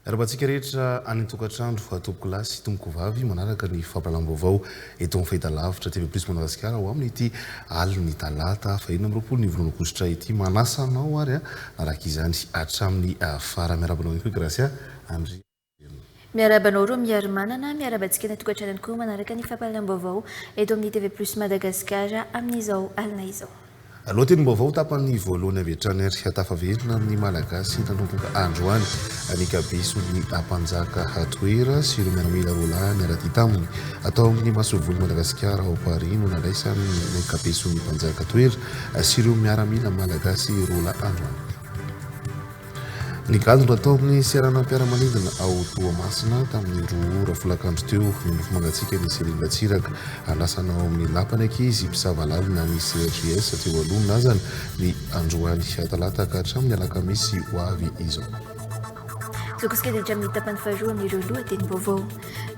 Miarahaba antsika rehetra any an-tokantrano, tompokolahy sy tompokovavy manaraka ny fampahalalam-baovao eto amin'ny fahitalavitra TV Plus Madagasikara ho amin'ity alin'ny talata faha 26 ny volana aogositra ity. Manasa anao ary araka izany hatramin'ny farany. Miarahaba anao ihany koa Gracia Andrianirina. Miarahaba anao Romy Harimanana, miarahaba antsika any an-tokantrano ihany koa manaraka ny fampahalalam-baovao eto amin'ny TV Plus Madagasikara amin'izao alina izao. Lohatenim-baovao tapany voalohany avy hatrany ary tafaverina amin'ny Malagasy nanomboka androany ny kabeson'ny Mpanjaka Toera sy ireo miaramila roalahy niara-dia taminy. Tao amin'ny masoivohon'i Madagasikara ao Paris no nandraisany ny kabeson'ny Mpanjaka Toera sy ireo miaramila malagasy roalahy androany. Nigadona tao amin'ny seranam-piaramanidina ao Toamasina tamin'ny 2 ora folakandro teo ny nofo mangatsiaka ny Céline Ratsiraka. Andrasana ao amin'ny lapan'ny ankizy mpisava lalana ny CRJS teo aloha nazana ny androany talata ka hatramin'ny alakamisy ho avy izao. Zokosika dia hatramin'ny tapany faharoa amin'ireo lohatenim-baovao.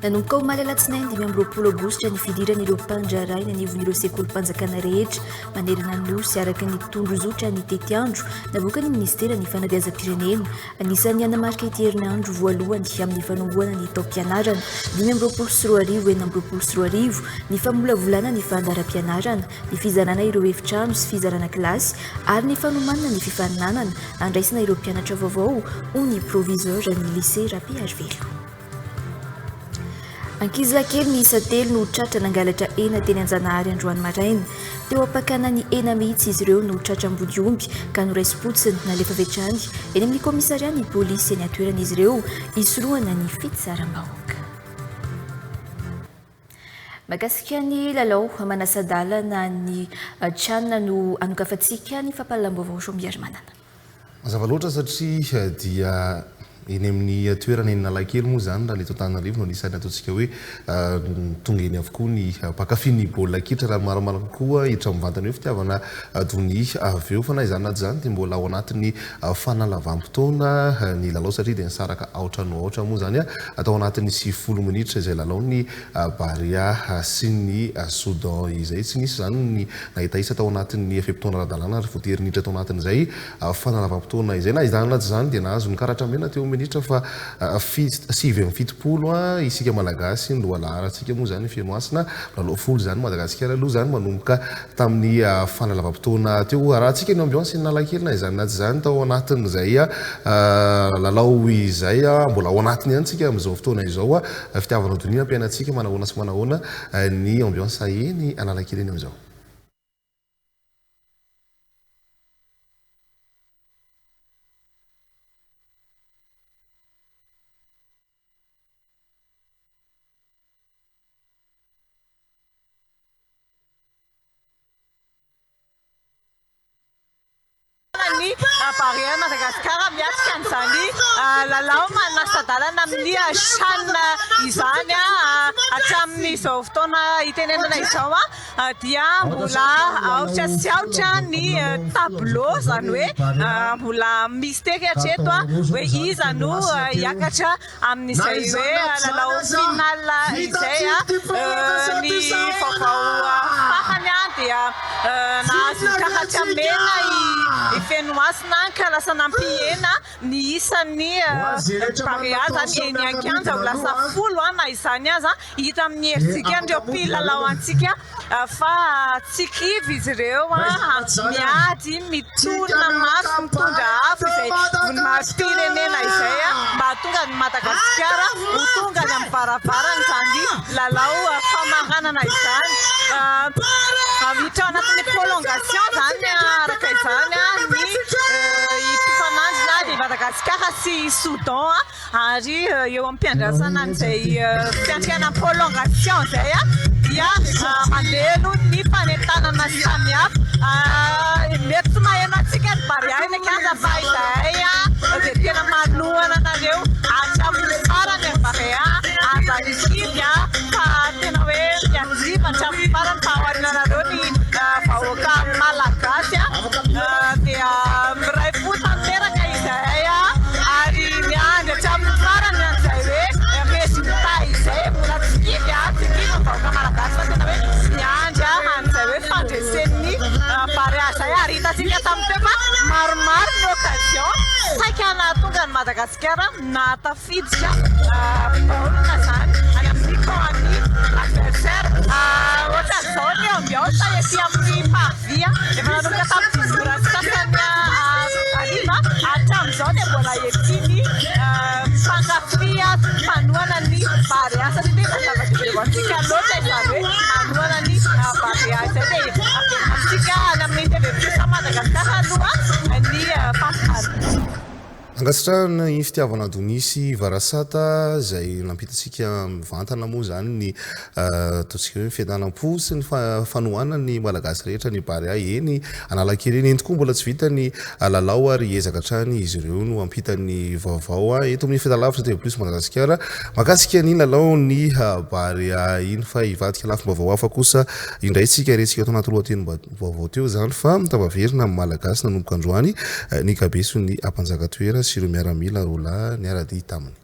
Nanomboka omaly alatsinainy 25 aogositra ny fidiran'ireo mpandraharaha eny anivon'ireo sekolim-panjakana rehetra manerana ny Nosy araka ny tondrozotra ny tetiandro navoakan'ny minisiteran'ny fanabeazam-pirenena. Anisan'ny hanamarika ity herinandro voalohany amin'ny fanombohana ny taom-pianarana 2025 2026 ny famolavolana ny fandaharam-pianarana, ny fizarana ireo efitrano sy fizarana kilasy ary ny fanomanana ny fifaninanana handraisana ireo mpianatra vaovao, hoy ny proviseur ny lycée Rabearivelo. Ankizilahy kely miisa telo no tratra nangalatra hena teny Anjanahary androany maraina. Teo am-pakana ny hena mihitsy izy ireo no tratra ambodiomby ka noraisim-potsiny nalefa avy hatrany eny amin'ny kaomisarià ny polisy eny an-toerana izy ireo hisorohana ny fitsaram-bahoaka. Mahakasika ny lalao manasa-dalana ny Chan no anokafantsika ny fampahalalam-baovao Romiarimanana. Mazava loatra satria dia eny amin'ny toerana eny Analakely moa izany raha ny eto Antananarivo no anisan'ny ataontsika hoe tonga eny avokoa ny mpankafy ny baolina kitra raha ny marimarina kokoa hiditra mivantana eo fitiavana donia avy eo fa na izany na tsy izany dia mbola ao anatin'ny fanalavam-potoana ny lalao satria dia nisaraka aotra no aotra moa izany tao anatin'ny 90 minitra izay lalaon'ny Barea sy ny Soudan izay. Tsy nisy izany ny nahita isa tao anatin'ny fe-potoana ara-dalàna ary voatery niditra tao anatin'izay fanalavam-potoana izay. Na izany na tsy izany dia nahazo ny karatra mena teo amin'ny minitra faha 79 isika Malagasy ny lohalaharantsika moa izany Fenohasina milalao folo izany Madagasikara aloha izany manomboka tamin'ny fanalavam-potoana teo. Arahantsika ny ambiance eny Analakely na izany na tsy izany tao anatin'izay lalao izay. Mbola ao anatiny ihany tsika amin'izao fotoana izao. Fitiavana donia ampiainantsika manahoana sy manahoana ny ambiance eny Analakely eny amin'izao. Ny Barea Madagascar miatrika an'izany lalao manasa-dalana amin'ny Chan izany. Hatramin'izao fotoana itenenana izao dia mbola aotra sy aotra ny tableau, izany hoe mbola mistery hatreto hoe iza no hiakatra Amin'izay hoe lalao final izay, ny vaovao farany dia nahazo karatra mena i Fenohasina ka lasa nampihena ny isan'ny Barea izany eny an-kianja ho lasa folo na izany aza hita amin'ny herijika-n'ireo mpilalao antsika fa tsy kivy izy ireo, miady, mitolona mafy, mitondra avo izay voninahitr'pirenena izay mba hahatonga an'i Madagasikara ho tonga any amin'ny varavaran'izany lalao famaranana izany. Miditra ao anatin'ny prolongation izany araka izany ny mpifanandrina dia i Madagasikara sy i Soudan. Ary eo am-piandrasana an'izay fiatrehana prolongation izay dia mandeha aloha ny fanentanana samihafa. Mety tsy maheno antsika ny Barea eny an-kianja fa izahay dia tena manohana anareo hatramin'ny farany. Madagasikara nahatafiditra baolina izany any amin'ny camp an'ny adversaire. Ohatran'izao ny ambiance ety amin'ny parvis, efa nanomboka tamin'ny dimy ora sy sasany hariva hatramin'izao dia mbola ety ny mpankafy sy ny mpanohana ny Barea satria tena zava-dehibe ho antsika loatra izany hoe manohana ny Barea izay dia averina amintsika any amin'ny TV Plus Madagascar aloha ny fampitana. Ankasitrahana ny fitiavana Adonia sy Varasata izay nampitantsika mivantana moa izany ny ataontsika hoe fientanam-po sy ny fanohanana ny Malagasy rehetra ny Barea eny Analakely eny. Eny tokoa mbola tsy vita ny lalao ary hiezaka hatrany izy ireo no hampita ny vaovao eto amin'ny Fahitalavitra TV Plus Madagasikara mahakasika ny lalaon'ny Barea iny fa hivadika lafim-baovao hafa kosa indray isika rentsika tao anaty lohatenim-baovao teo izany fa tafaverina amin'ny Malagasy nanomboka androany ny kabeson'ny Ampanjaka Toera sy ireo miaramila roalahy niara-dia taminy.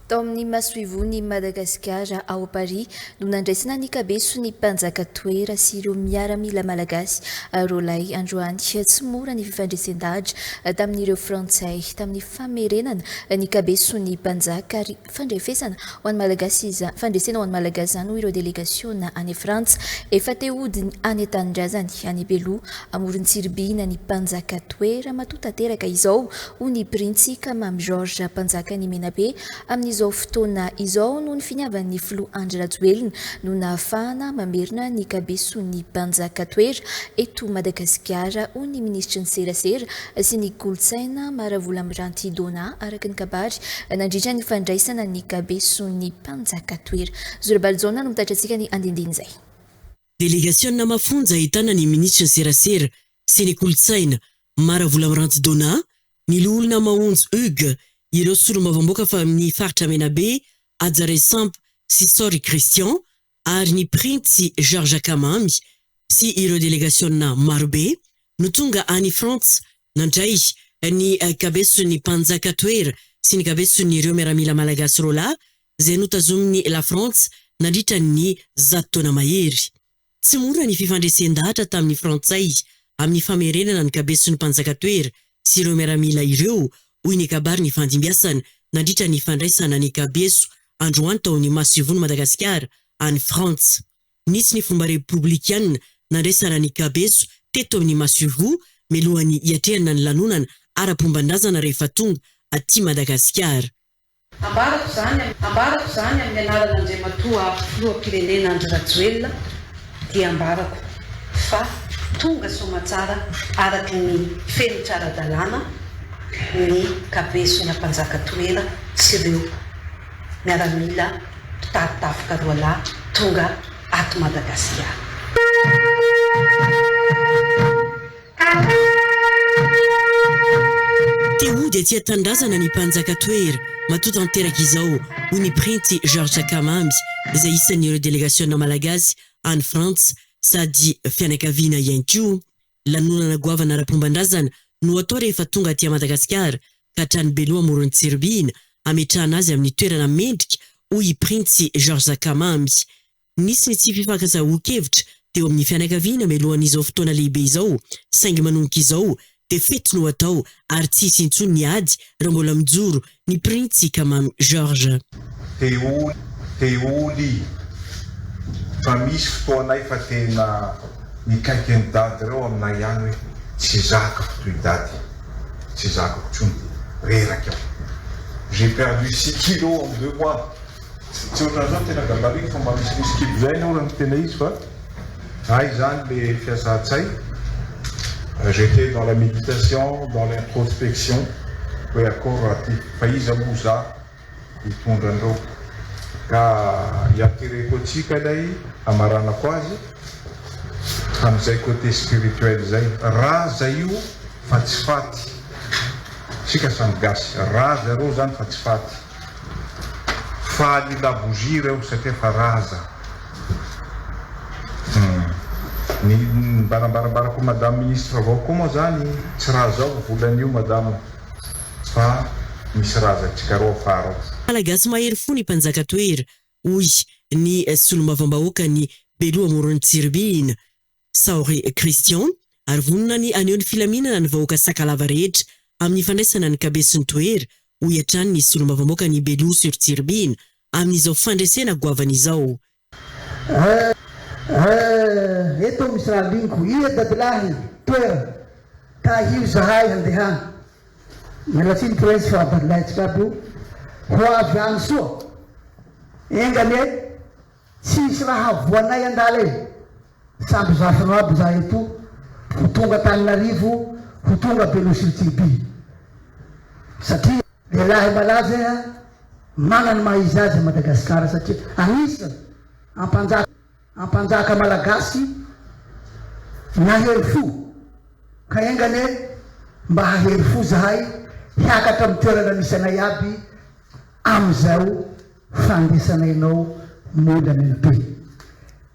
Tao amin'ny masoivohon'i Madagasikara ao Paris no nandraisana ny kabeson'ny Mpanjaka Toera sy ireo miaramila malagasy roalahy androany. Tsy mora ny fifandresen-dahatra tamin'ireo Frantsay tamin'ny famerenana ny kabeson'ny Mpanjaka ary fandrefesana ho an'ny Malagasy izany, fandresena ho an'ny Malagasy izany hoy ireo delegasiona any Frantsa. Efa te hody any an-tanindrazany any Beloha amoron-tsiribihina ny Mpanjaka Toera matoa tanteraka izao hoy ny Printsy Kamamy Georges Mpanjakan'i Menabe amin'izao fotoana izao noho ny finiavan'ny Filoha Andry Rajoelina no nahafahana mamerina ny kabeson'ny Mpanjaka Toera eto Madagasikara hoy ny Minisitry ny Serasera sy ny Kolontsaina Mara Volamiranty Donna araka ny kabary nandritra ny fandraisana ny kabeson'ny Mpanjaka Toera. Zo Rabarijaona no mitatitra antsika ny andindinin'izay. Delegasiona mafonja ahitana ny Minisitry ny Serasera sy ny Kolontsaina, Mara Volamiranty Donna, ny Loholona Maonjo Hugues, ireo solombavamboaka fa amin'ny faritra Menabe, Haja Resampa sy Sory Christian ary ny Printsy Georges Kamamy sy ireo delegasiona marobe no tonga any Frantsa nandray ny kabeson'ny Mpanjaka Toera sy ny kabeson'ireo miaramila malagasy roalahy izay notazomin'i Lafrantsa nandritra ny zato taona mahery. Tsy mora ny fifandresen-dahatra tamin'ny Frantsay amin'ny famerenana ny kabeson'ny Mpanjaka Toera sy ireo miaramila ireo, hoy ny kabary nifandimbiasana nandritra ny fandraisana ny kabeso androany tao amin'ny masoivohon'i Madagasikara any Frantsa. Nisy ny fomba repoblikanina nandraisana ny kabeso teto amin'ny masoivoho mialohan'ny hiatrehana ny lanonana ara-pomban-drazana rehefa tonga aty Madagasikara. Ambarako izany ambarako izany amin'ny anaran'Andriamatoa Filoham-pirenena Andry Rajoelina dia ambarako fa tonga soamatsara araka ny fenitra ara-dalàna ny kabeson'ny Ampanjaka Toera sy ireo miaramila mpitari-tafika roalahy tonga ato Madagasikara. Te hody aty an-tanindrazana ny mpanjaka Toera, matoa tanteraka izao, hoy ny printsy Georges Kamamy, izay isan'ireo delegasiona malagasy any Frantsa sady fianakaviana ihany koa. Lanonana goavana ara-pomban-drazana no atao rehefa tonga aty Madagasikara ka hatrany Beloha amoron'i Tsiribihina hametrahana azy amin'ny toerana mendrika, hoy i Printsy Georges Kamamy. Nisy ny tsy fifankazahoan-kevitra teo amin'ny fianakaviana mialohan'izao fotoana lehibe izao, saingy manomboka izao dia fety no atao ary tsy hisy intsony ny ady raha mbola mijoro ny Printsy Kamamy Georges. Teoly fa misy fotoanay fa tena mikaiky an'i dady reo aminay ihany hoe tsy zakako toy dady, tsy zakako tsony, reraky aho. J'ai perdu six kilos en deux mois. Tsy ohatran'izao ny tena gabarit fa mba misimisy kibo zay aloha raha ny tena izy fa hay zany le fiasan-tsay, j'étais dans la méditation, dans l'introspection hoe akory raha ty fa iza moa za hitondra an'ireo ka hi-attirer-ko antsika ilay hamaranako azy amin'izay côté spirituel zay, raza io fa tsy faty, tsika samy gasy, raza reo zany fa tsy faty. Faly labozia ireo satria fa raza. Hum. Ny mba nambarambarako madame ministre avao koa moa zany tsy raza ao volana io madame fa misy razantsika reo afara ao. Malagasy mahery fo ny mpanjaka Toera, hoy ny solombavambahoakan'i Beloha Amoron'i Tsiribihina, Saory Christian, ary vonona ny haneho ny filaminana ny vahoaka Sakalava rehetra amin'ny fandraisana ny kabeson'i Toera. hoy hatrany ny solombavambaokan'i Beloha sur Tsiribihina amin'izao fandresena goavana izao. Eh eh eto misy raha liniko ia dadilahy toera tahio zahay handeha any miala tsiny prince fa dadilahy tsika aby io ho avy any soa enga anie tsy hisy raha havoanay andala e samby zafinao aby zahay eto ho tonga Antananarivo ho tonga Beloha-Siritsiribihina satria Lehilahy malaza iha, mana ny maha izy azy à Madagascar satria anisany ampanjaka ampanjaka malagasy nahery fo ka enga anie mba hahery fo zahay hiakatra amin'ny toerana misy anay aby amin'izao fandesanay anao mody any Menabe.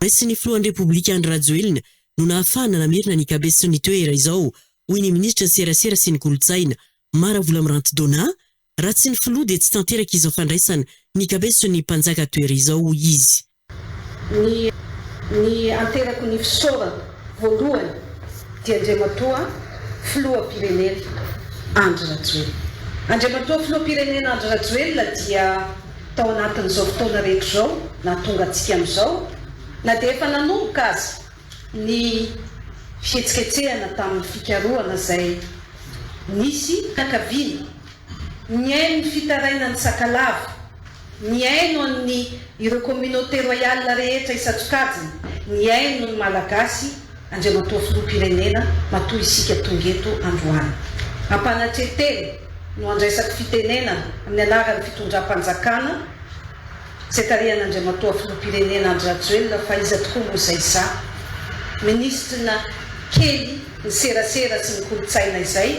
Resin'ny filohan'ny Repoblika Andry Rajoelina no nahafahana namerina ny kabeson'ny toera izao, hoy ny minisitry ny serasera sy ny kolontsaina, Mara Volamiranty Donna, raha tsy ny filoha dia tsy tanteraka izao fandraisana ny kabeson'ny mpanjaka toera izao, hoy izy. Ny ny anterako ny fisaorana voalohany dia Andriamatoa Filoham-pirenena Andry Rajoelina. Andriamatoa Filoham-pirenena Andry Rajoelina dia tao anatin'izao fotoana rehetra izao nahatonga antsika amin'izao na dia efa nanomboka aza ny fihetsiketsehana tamin'ny fikarohana izay nisy fianakaviana nihaino ny fitarainan'ny Sakalava, nihaino an'ny ireo communauté royale rehetra isan-tsokajiny, nihaino ny Malagasy Andriamatoa Filoham-pirenena matoa isika tonga eto androany. Ampanatretena no andraisako fitenenana amin'ny anaran'ny fitondram-panjakana, Izay tarihan'Andriamatoa Filoham-pirenena Andry Rajoelina fa iza tokoa moa izay izaho? Minisitry-na kely ny serasera sy ny kolontsaina izay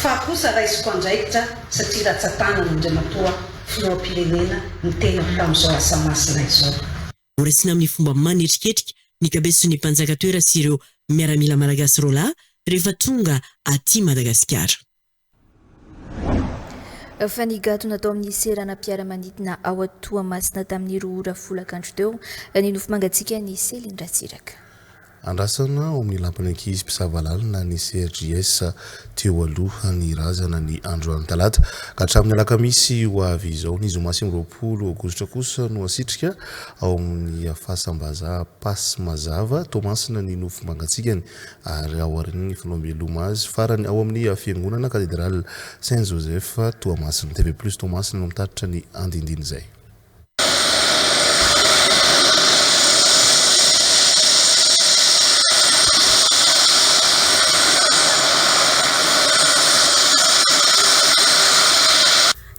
fa kosa raisiko andraikitra satria ratsa-tanana Andriamatoa Filoham-pirenena ny tenako tamin'izao asa masina izao. Horaisina amin'ny fomba manetriketrika ny kabeson'ny mpanjaka toera sy ireo miaramila malagasy roalahy rehefa tonga aty Madagasikara. Fa nigadona tao amin'ny seranam-piaramanidina ao Toamasina tamin'ny 2 ora folakandro teo ny nofo mangatsiakan'i Céline Ratsiraka. Andrasana ao amin'ny lampan'ny ankizy mpisava lalana ny CRJS teo aloha ny razana ny androany talata ka hatramin'ny alakamisy ho avy izao. Ny zoma 29 aogositra kosa no hasitrika ao amin'ny fasam-bazaha Passe Mazava Toamasina ny nofo mangatsiakany ary aorian'ny fanaoam-beloma azy farany ao amin'ny fiangonana Cathédrale Saint Joseph Toamasina. TV Plus Toamasina no mitatitra ny andindin'izay.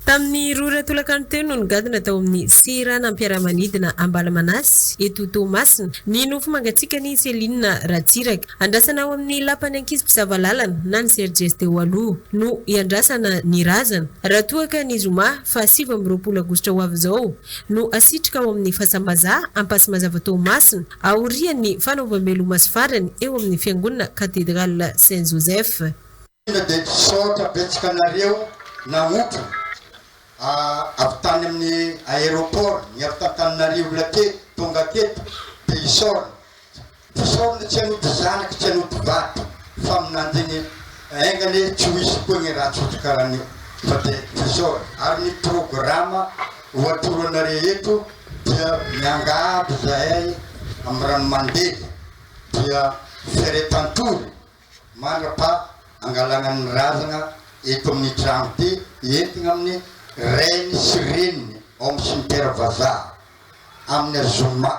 Tamin'ny 2 ora tolakandro teo no nigadona tao amin'ny seranam-piaramanidina Ambalamanasy, eto Toamasina, ny nofo mangatsiakan'i Céline Ratsiraka. Andrasana ao amin'ny Lapan'ny ankizy mpisava lalana na ny CRJS teo aloha no iandrasana ny razana, raha toa ka ny zoma faha 29 aogositra ho avy izao no asitrika ao amin'ny Fasambazaha Ampasimazava Toamasina, aorian'ny fanaovam-beloma sy farany eo amin'ny fiangonana Cathédrale Saint Joseph. Tonga dia misaotra betsaka anareo nahotrona avy tany amin'ny aéroport, ny avy t'Antananarivo teto tonga teto dia isaorana. Fisaorana tsy hanody zanaka tsy hanody vady fa amin'andriny enga anie tsy ho hisy koa ny ratsy ohatry karan'io fa dia fisaorana. Ary ny programa ho atoro anareo eto dia miangavy zahay amin'ny rano mandevy dia fiaretan-tory Mandra-pa angalana ny razana eto amin'ny trano ity entina amin'ny rainy sy reniny ao amin'ny cimetière vazaha amin'ny zoma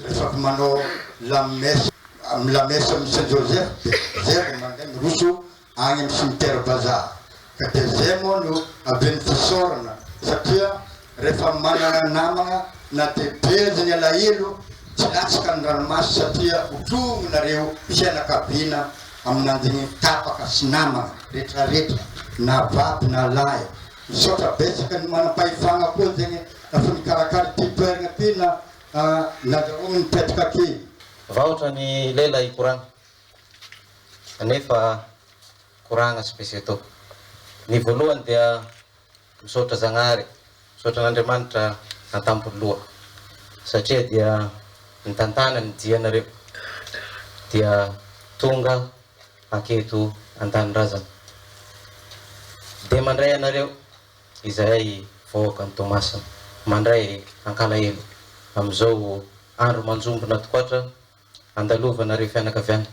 rehefa avy manao la messe amin'ny la messe amin'ny Saint Joseph dia zay vao mandeha miroso any amin'ny cimetière vazaha ka dia zay moa no aben'ny fisaorana satria Rehefa manana namana na dia be aza ny alahelo, tsy latsaka ny ranomaso satria hotroninareo fianakaviana amin'andininy tapaka sy namana retraretra na vavy na lahy. Misaotra betsaka ny manampahefagna koa zegny efa nikarakara ity toeragna ty na nazahoagna nipetraka aty. Vahotra ny lela hikoragna anefa koragna sy beseto. Ny voalohany dia Misaotra Zagnahary, misaotra an'Andriamanitra antampony loha satria dia nitantana ny dianareo dia tonga aketo antanindrazana. Dia mandray anareo. Izahay vahoakan'i Toamasina mandray ankalahelo amin'izao andro manjombona tokoatra andalovanareo fianakaviana,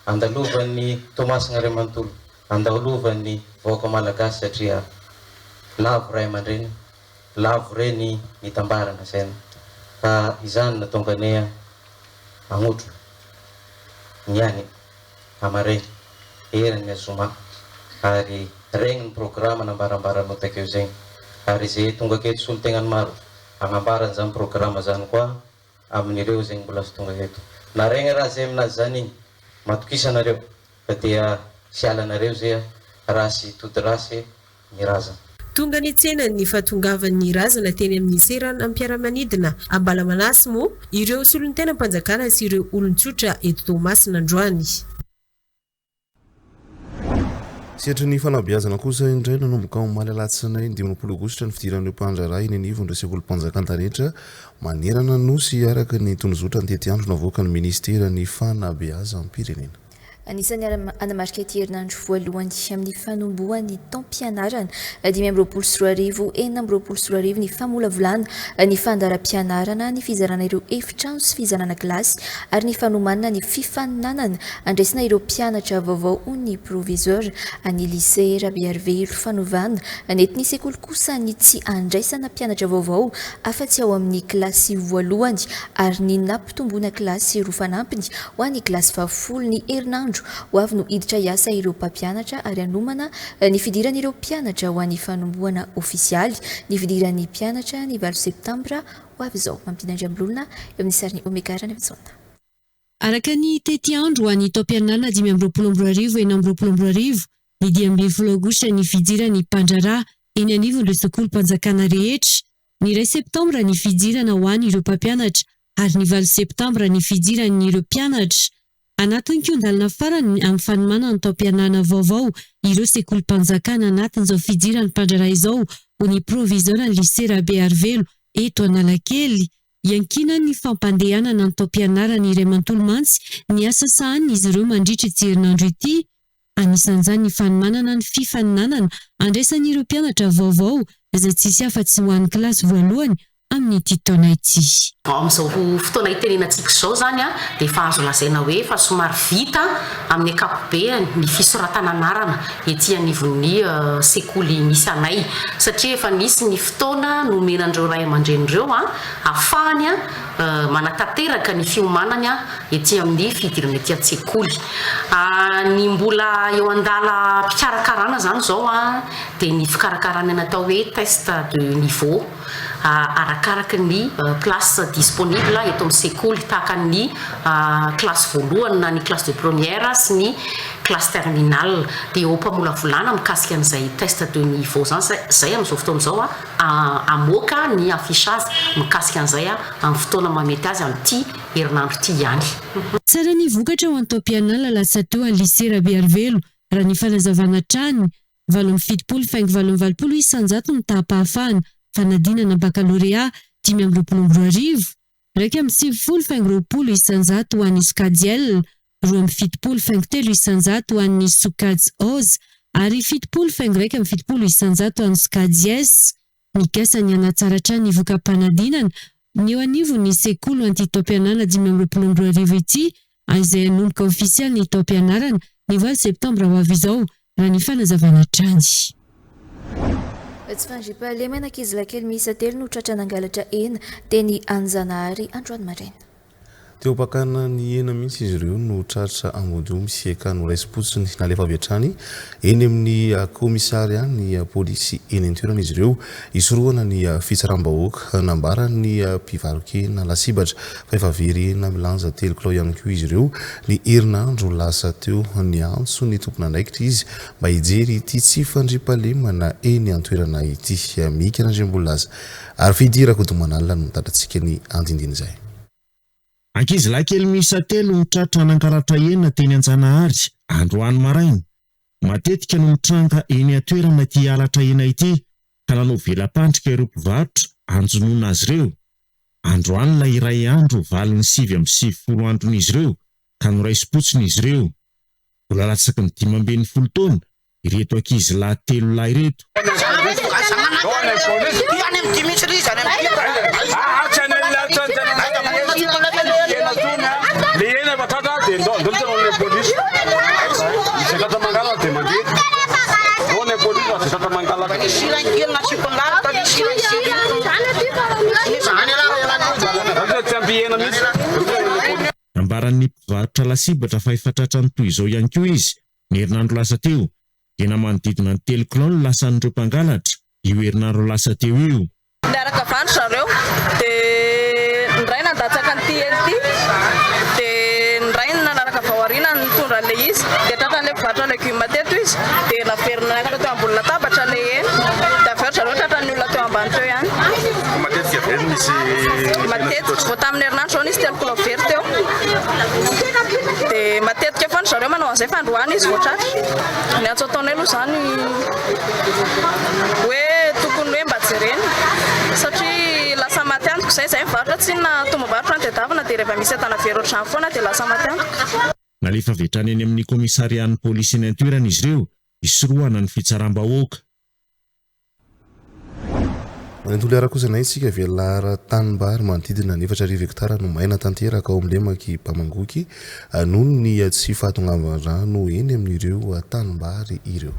andalovan'ny Toamasina iray manontolo, andalovan'ny vahoaka Malagasy satria lavo ray aman-dreny, lavo reny nitambarana saina ka izany natonga anay hagnotro ny any. Amaregny, heriny azoma, ary regny ny programa nambarambaranao takeo zegny, ary ze tonga aketo solontegnany maro hagnambara an'izany programa zany koa amin'ireo zegny mbola tsy tonga eto. Na regny raha zay aminazy zany igny, matokisa nareo fa dia tsy halanareo ze raha sy tody rasy ny razana. Tonga nitsena ny fahatongavan'ny razana teny amin'ny seranam-piaramanidina Ambalamanasy moa ireo solontenam-panjakana sy ireo olon-tsotra eto Toamasina androany. Sehatry ny fanabeazana kosa indray, nanomboka omaly alatsinainy 25 aogositra ny fidiran'ireo mpandraharaha eny anivon'ireo sekolim-panjakana rehetra manerana ny Nosy araka ny tondrozotra ny tetiandro navoakan'ny minisiteran'ny fanabeazam-pirenena. Anisan'ny hanamarika ity herinandro voalohany amin'ny fanombohan'ny taom-pianarana 2025 2026 ny famolavolana ny fandaharam-pianarana, ny fizarana ireo efitrano sy fizarana kilasy ary ny fanomanana ny fifaninanana andraisana ireo mpianatra vaovao hoy ny proviseur an'ny lycée Rabearivelo. Fanovana nentin'ny sekoly kosa ny tsy andraisana mpianatra vaovao afa-tsy ao amin'ny kilasy voalohany ary ny Fitomboana kilasy roa fanampiny ho an'ny kilasy fahafolo ny herinandro ho avy no hiditra hiasa ireo mpampianatra ary hanomana ny fidiran'ireo mpianatra ho an'ny fanombohana ofisialy ny fidiran'ny mpianatra ny valo septambra ho avy izao. Mampidina Andriambololona eo amin'ny sarin'i Omega Ranavijaona. Araka ny tetiandro ho an'ny taom-pianarana 2025 2026, ny 15 aogositra ny fidiran'ny mpandraharaha eny anivon'ireo sekolim-panjakana rehetra, ny iray septambra ny fidirana ho an'ireo mpampianatra ary ny valo septambra ny fidiran'ireo mpianatra. Anatin'ny kihon-dalana farany amin'ny fanomanana ny taom-pianarana vaovao ireo sekolim-panjakana anatin'izao fidiran'ny mpandraharaha izao ho ny proviseur ny Lycée Rabearivelo eto Analakely. Iankinan'ny fampandehanana ny taom-pianarana iray manontolo mantsy ny asa sahanin'izy ireo mandritra ity herinandro ity. Anisan'izany ny fanomanana ny fifaninanana andraisan'ireo mpianatra vaovao izay tsy hisy afa-tsy ho an'ny kilasy voalohany amin'ity taona ity. Amin'izao fotoana itenenantsika izao izany dia efa azo lazaina hoe efa somary vita amin'ny ankapobeany ny fisoratana anarana ety anivon'ny sekoly misy anay satria efa nisy ny fotoana nomena an'ireo ray aman-dreny ireo ahafahany manatanteraka ny fiomanany ety amin'ny fidirana ety an-tsekoly. Ny mbola eo an-dalam-pikarakarana izany izao dia ny fikarakarana ny atao hoe test de niveau arakaraky ny place disponible eto amin'ny sekoly tahaka ny classe voalohany na ny classe de première sy ny classe terminale. Dia eo am-pamolavolana mikasika an'izay test de niveau izany izay amin'izao fotoana izao hamoaka ny affichage mikasika an'izay amin'ny fotoana mahamety azy amin'ity herinandro ity ihany. Tsara ny vokatra ho an'ny taom-pianarana lasa teo any Lycée Rabearivelo, raha ny fanazavana hatrany. 78 faingo 88 isanjato ny taham-pahafahana fanadinana bakalorea 2025. 91 faingo 20 isanjato ho an'ny sokajy L, 72 faingo 3 isanjato ho an'ny sokajy Oz ary 70 faingo 71 isanjato ho an'ny sokajy S. Mikasa ny hanatsara hatrany ny voka-panadinana ny eo anivon'ny sekoly ho an'ity taom-pianarana 2025 ity, izay hanomboka ofisialy ny taom-pianarana ny valo septambra ho avy izao, raha ny fanazavana hatrany. Tsy fandriampahalemana, ankizilahikely miisa telo no tratra nangalatra hena teny Anjanahary androany maraina. Teo am-pakana ny hena mihitsy izy ireo no tratra ambodiomby sy ka noraisim-potsiny. Nalefa avy hatrany eny amin'ny kaomisarià ny polisy eny an-toerana izy ireo hisorohana ny fitsaram-bahoaka. Nambaran'ny mpivaro-kena lasibatra fa efa very hena milanja telo kilao ihany koa izy ireo ny herinandro lasa teo. Niantso ny tompon'andraikitra izy mba hijery ity tsy fandriampahalemana eny an-toerana ity. Mika Randriambololaza ary Fidy Rakotomanalina no mitatra antsika ny andindin'izay. Ankizilahy kely miisa telo no tratra nangalatra hena teny Anjanahary, androany maraina. Matetika no mitranga eny an-toerana ity halatra hena ity ka nanao vela-pandrika ireo mpivarotra hanjonoana azy ireo. Androany ilay iray andro valin'ny 99 andron'izy ireo ka noraisim-potsiny izy ireo. Mbola latsaky ny 15 taona ireto ankizilahy telo lahy ireto. Nambaran'ny mpivarotra lasibatra fa efa tratran'ny toy izao ihany koa izy ny herinandro lasa teo. Hena manodidina ny telo kilao no lasan'ireo mpangalatra io herinandro lasa teo io. Niaraka avy any zareo dia ny iray nandatsaka an'ity elo ity dia ny iray nanaraka avy ao aoriana nitondra an'ilay izy dia tratran'ilay mpivarotra legioma teto izy dia naverina niakatra teo ambony latabatra ilay hena dia avy eo ry zareo tratran'ny olona teo ambany teo ihany. Matetika ve no misy Matetika, vao tamin'ny herinandro izao nisy telo kilao very teo dia matetika foana ry zareo manao an'izay fa androany izy vao tratra. Ny antso ataonay aloha izany hoe tokony hoe mba jerena satria lasa maty antoka izay, izay mivarotra tsinona tombom-barotra no tadiavina dia rehefa misy entana very ohatr'izany foana dia lasa maty antoka. Nalefa avy hatrany eny amin'ny kaomisarian'ny polisy eny an-toerana izy ireo hisorohana ny fitsaram-bahoaka. Any Toliara kosa indray isika velaran-tanimbary manodidina ny 4000 hektara no maina tanteraka ao amin'ny lemak'i Bamangoky noho ny tsy fahatongavan'ny rano eny amin'ireo tanimbary ireo.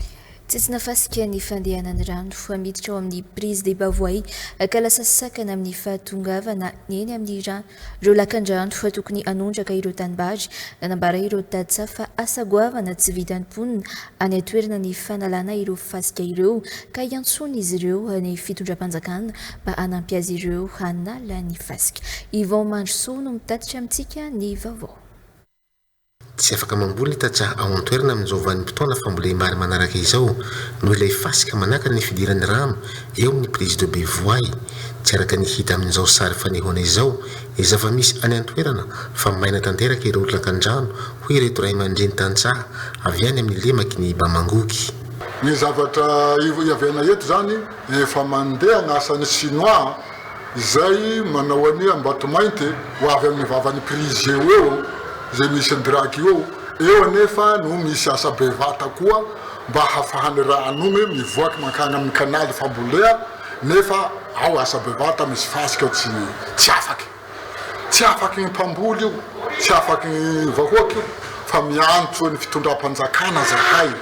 Tsetsina fasika ny fandehanan'ny rano miditra ao amin'ny prise de Bavoay ka lasa sakana amin'ny fahatongavana eny amin'ny rano Ireo lakandrano fa tokony hanondraka ireo tanimbary. Nanambara ireo tantsaha fa asa goavana tsy vitan'ny mponina any an-toerana ny fanalana ireo fasika ireo ka iantsoan'izy ireo ny fitondram-panjakana mba hanampy azy ireo hanala ny fasika. Yvon Mandrosoa no mitatitra amintsika ny vaovao. Tsy afaka mamboly ny tantsaha ao an-toerana amin'izao vanim-potoana fambolem-bary manaraka izao noho ilay fasika manakana ny fidiran'ny rano eo amin'ny prise de Bevoay. Tsy araka ny hita amin'izao sary fanehoana izao ny zava-misy any an-toerana fa maina tanteraka ireo lakan-drano hoy ireto ray aman-dreny tantsaha avy any amin'ny lemaky ny Bamangoky. Ny zavatra iaviana eto zany efa mandeha ny asan'ny chinois Izay manao an'i Ambatomainty ho avy amin'ny vavan'i Prise eo eo, izay misy an'i Dragy eo, eo anefa no misy asa bevata koa mba hafahan'ny ranony mivoaky mankany amin'ny kanaly fambolea nefa ao asa bevata misy fasika tsy tsy afaky. Tsy afaky ny mpamboly io, tsy afaky ny vahoaka io fa miantso ny fitondram-panjakana zahay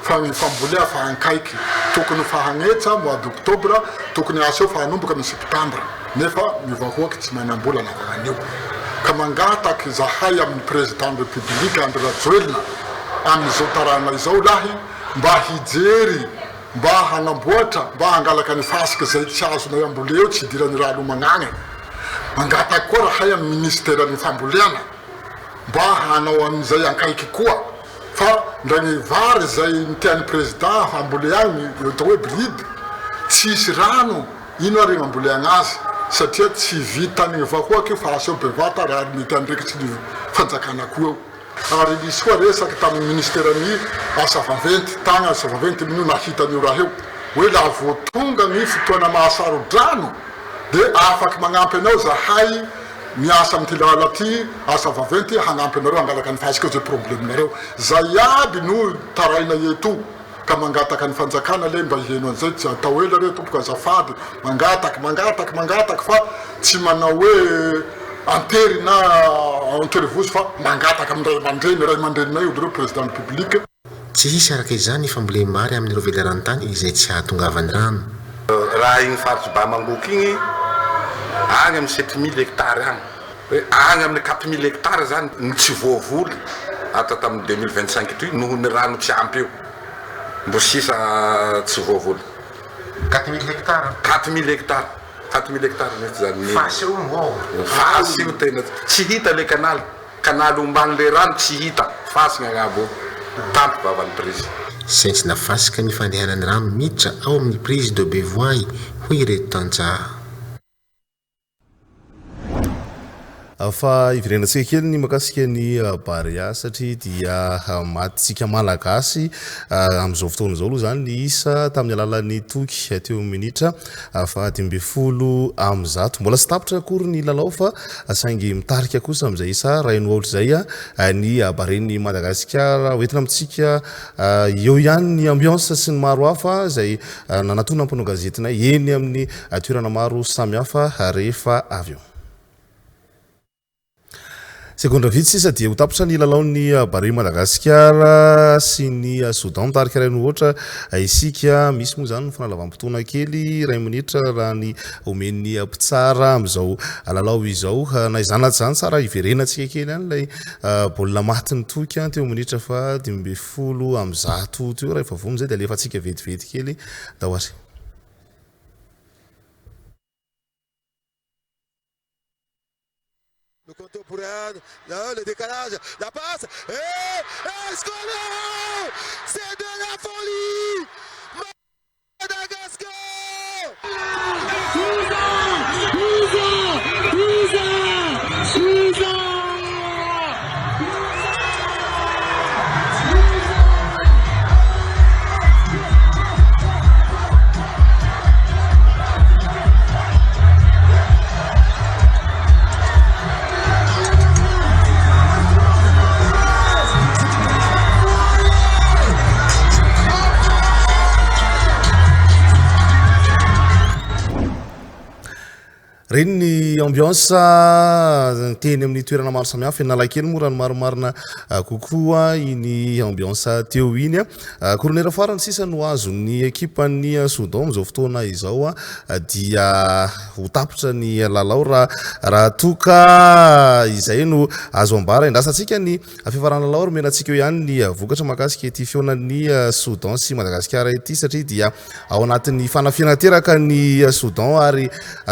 fa ny fambolea fa ankaiky, tokony fa hagnetsa mois d'octobre, tokony aseho fa hanomboka amin'ny septembre nefa ny vahoaka tsy manam-bola anaovana an'io. Ka mangataky zahay amin'ny président République Andry Rajoelina amin'izao tarana izao lahy mba hijery Mba hagnamboatra, mba hangalaka ny fasika izay tsy azonay ambolea eo tsy hidiran'ny rano magnagny. Mangataka koa rahay amin'ny ministeran'ny famboleana mba hanao an'izay ankaiky koa fa ndra ny vary izay ny tian'ny président hamboleagny atao hoe bride tsisy rano ino ary agnamboleagna azy satria tsy vitan'ny vahoaka io fa aseho bevata raha mety andraikitry ny fanjakana koa eo. Ary nisy koa resaka tamin'ny ministeran'ny asa vaventy, tagny asa vaventy amin'io nahita an'io raha io, hoe laha vao tonga ny fotoana mahasaro-drano dia afaky magnampy anao zahay miasa amin'ity lala ty asa vaventy hagnampy anareo hangalaka ny fasika eo zay problemenareo. Zay aby no taraina eto. Ka mangataka ny fanjakana le mba hiheno an'izay tsy atao ela re tompoko azafady mangataky mangataky mangataky fa tsy manao hoe antery na antery vozo fa mangataka amin'ny ray aman-dreny ray aman-dreninay olo reo président république. Tsy hisy araka izany ny fambolem-bary amin'ireo velaran-tany izay tsy hahatongavan'ny rano. Raha igny faritry Bamangoky igny, agny amin'ny 7000 hectares agny. Hoe agny amin'ny 4000 hectares zany no tsy voavoly hatra tamin'ny 2025 itoy noho ny rano tsy ampy io. Mbo sisa tsy voavoly. 4000 hectares? 4000 hectares. 4000 hectares mihitsy zany ny. Fasy io mbô. Fasy io tena tsy hita le kanaly. Kanaly omban'le rano tsy hita. Fasy gny agnabo eo. Tampy vavan'ny prise. Sentsina fasika ny fandehanan'ny rano miditra ao amin'ny prise de Bevoay, hoy ireto tantsaha. Fa hiverenantsika kely ny makasika ny Barea satria dia matintsika Malagasy amin'izao fotoana izao aloha izany ny isa tamin'ny alalan'ny toky teo amin'ny minitra faha 115. Mbola tsy tapitra akory ny lalao fa saingy mitarika kosa amin'izay isa iray no aotra izay ny Baren'i Madagasikara. Hoentina amintsika eo ihany ny ambiance sy ny maro hafa izay nanatona mpanao gazetinay eny amin'ny toerana maro samihafa rehefa avy eo. Segondra vitsy sisa dia ho tapitra ny lalaon'ny Barea Madagasikara sy ny Soudan. Mitarika iray no ohatra isika. Misy moa izany ny fanalavam-potoana kely iray minitra raha ny omen'ny mpitsara amin'izao lalao izao. Na izany na tsy izany tsara hiverenantsika kely ihany ilay baolina maty nitoky teo minitra faha 115 teo. Raha efa vonona izay dia alefantsika vetivety kely. Ndao ary. Le contemporain, le décalage, la passe et, et score C'est de la folie Madagascar Reny ny ambiance teny amin'ny toerana maro samihafa eny Analakely moa raha ny marimarina kokoa iny ambiance teo iny. Koronera farany sisa no azon'ny ekipan'ny Soudan amin'izao fotoana izao dia ho tapitra ny lalao raha raha toa ka izay no azo ambara. Endrasantsika ny fiafaran'ny lalao ary omena antsika eo ihany ny vokatra mahakasika ity fihaonan'ny Soudan sy Madagasikara ity satria dia ao anatin'ny fanafihana tanteraka ny Soudan ary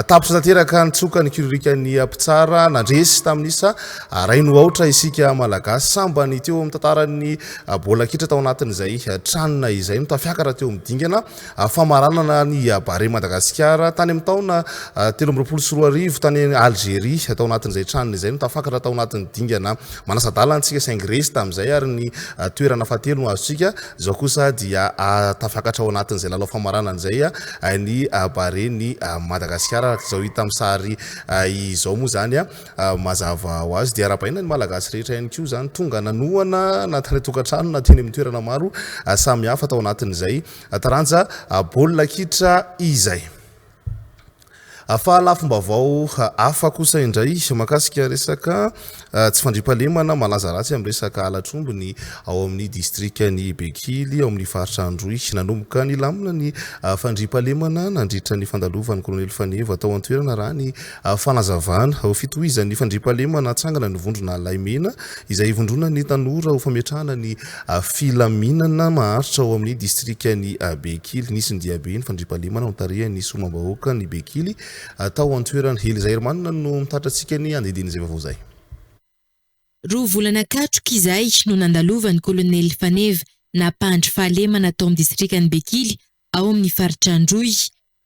tapitra tanteraka nitsoka ny kirorikan'ny mpitsara nandresy tamin'ny isa iray no aotra isika Malagasy. Sambany teo amin'ny tantaran'ny baolina kitra tao anatin'izay tranona izay no tafiakatra teo amin'ny dingana famaranana ny Barea Madagasikara tany amin'ny taona 2023 tany Algeria tao anatin'izay tranona izay no tafakatra tao anatin'ny dingana manasa-dalana antsika saingy resy tamin'izay ary ny toerana fahatelo no azontsika. Izao kosa dia tafakatra ao anatin'izay lalao famaranana izay ny Barea-n'i Madagasikara araka izao hita amin'ny sary izao moa izany. Mazava ho azy dia arahabaina ny Malagasy rehetra ihany koa izany tonga nanohana na tany an-tokantrano na teny amin'ny toerana maro samihafa tao anatin'izay taranja baolina kitra izay. Fa lafim-baovao hafa kosa indray mahakasika resaka tsy fandriampahalemana malaza ratsy amin'ny resaka halatr'omby ny ao amin'ny distrikan'i Bekily ao amin'ny faritra Androy. Nanomboka nilamina ny fandriampahalemana nandritra ny fandalovan'ny kolonely Faneva tao an-toerana raha ny Fanazavana, Ho fitohizan'ny fandriampahalemana hatsangana ny vondrona Alay Mena izay ivondronan'ny tanora ho fametrahana ny filaminana maharitra ao amin'ny distrikan'i Bekily. Nisy ny diabe ny fandriampahalemana notarihan'ny solombavambahoakan'i Bekily tao an-toerana. Eliza Herman no mitatitra antsika ny andindinin'izay vaovao izay. Roa volana katroka izay no nandalovan'ny kolonely Faneva nampandry fahalemana tao amin'ny distrikan'i Bekily ao amin'ny faritra Androy.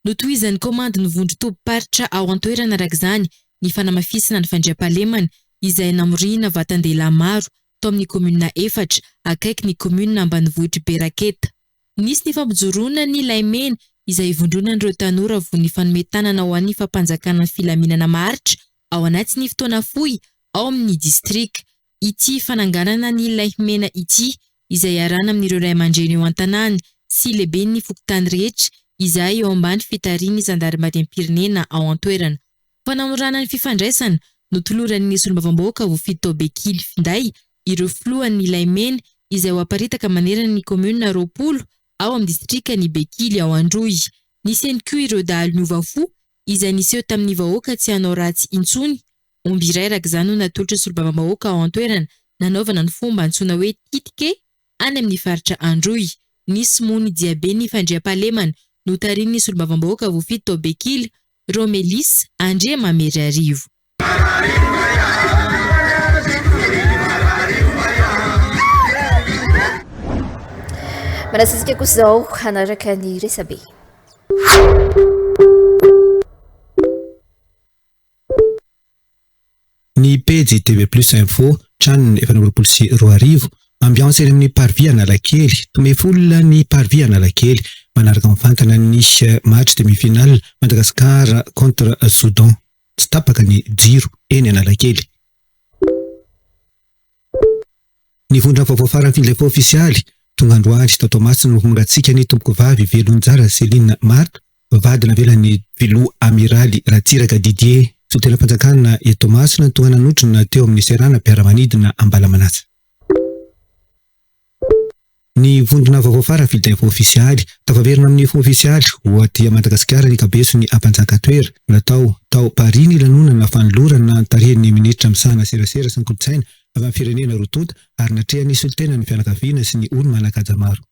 Notohizan'ny kaomandin'ny vondron-tobim-paritra ao an-toerana araka izany ny fanamafisana ny fandriampahalemana izay namoriana vatan-dehilahy maro tao amin'ny kaominina efatra akaiky ny kaominina ambanivohitr'i Beraketa. Nisy ny fampijoroana ny Lay Mena izay ivondronan'ireo tanora voa nifanome tanana ho an'ny fampanjakana ny filaminana maharitra ao anatin'ny fotoana fohy ao amin'ny distrika. Ity fananganana ny Lay Mena ity izay iarahana amin'ireo ray aman-dreny eo an-tanàna sy lehiben'ny fokontany rehetra izay eo ambany fitarihin'ny zandarimariam-pirenena ao an-toerana. Ho fanamorana ny fifandraisana, notoloran'ny solombavambahoaka voafidy tao Bekily finday ireo filohan'ny Lay Mena izay ho aparitaka manerana ny kaominina 20 ao amin'ny distrikan'i Bekily ao Androy. Nisy ihany koa ireo dahalo niova fo izay niseho tamin'ny vahoaka tsy hanao ratsy intsony Omby iray araka izany no natolotry ny solombavambahoaka ao an-toerana nanaovana ny fomba antsoina hoe titike any amin'ny faritra Androy. Nisy moa ny diaben'ny fandriampahalemana notarihin'ny solombavambahoaka voafidy tao Bekily, Romelys Andriamameriarivo. Manasa antsika kosa izao hanaraka ny resabe. Ny pejy TV Plus Info, Chan 2024, Ambiance eny amin'ny Parvis Analakely, Tomefy olona ny Parvis Analakely, manaraka mivantana ny match demi-finale Madagascar contre Soudan. Tsy tapaka ny jiro eny Analakely. Ny vondrona vaovao farany Finlay ofisialy, tonga androany tao Toamasina no mangatsiaka ny tompokovavy Velonjara Céline Marthe, vady navelan'ny filoha Amiraly Ratsiraka Didier. Solontenam-panjakana eto Toamasina no tonga nanotrona teo amin'ny seranam-piaramanidina Ambalamanasa. Ny vondrona vaovao farany Fidainfo ofisialy, tafaverina amin'ny fomba ofisialy ho aty Madagasikara ny kabeson'ny Ampanjaka Toera. Natao tao Paris ny lanonana fanolorana notarihin'ny minisitra misahana serasera sy ny kolontsaina avy amin'ny firenena roa tonta ary natrehan'ny solontenan'ny fianakaviana sy ny olo-manan-kaja maro.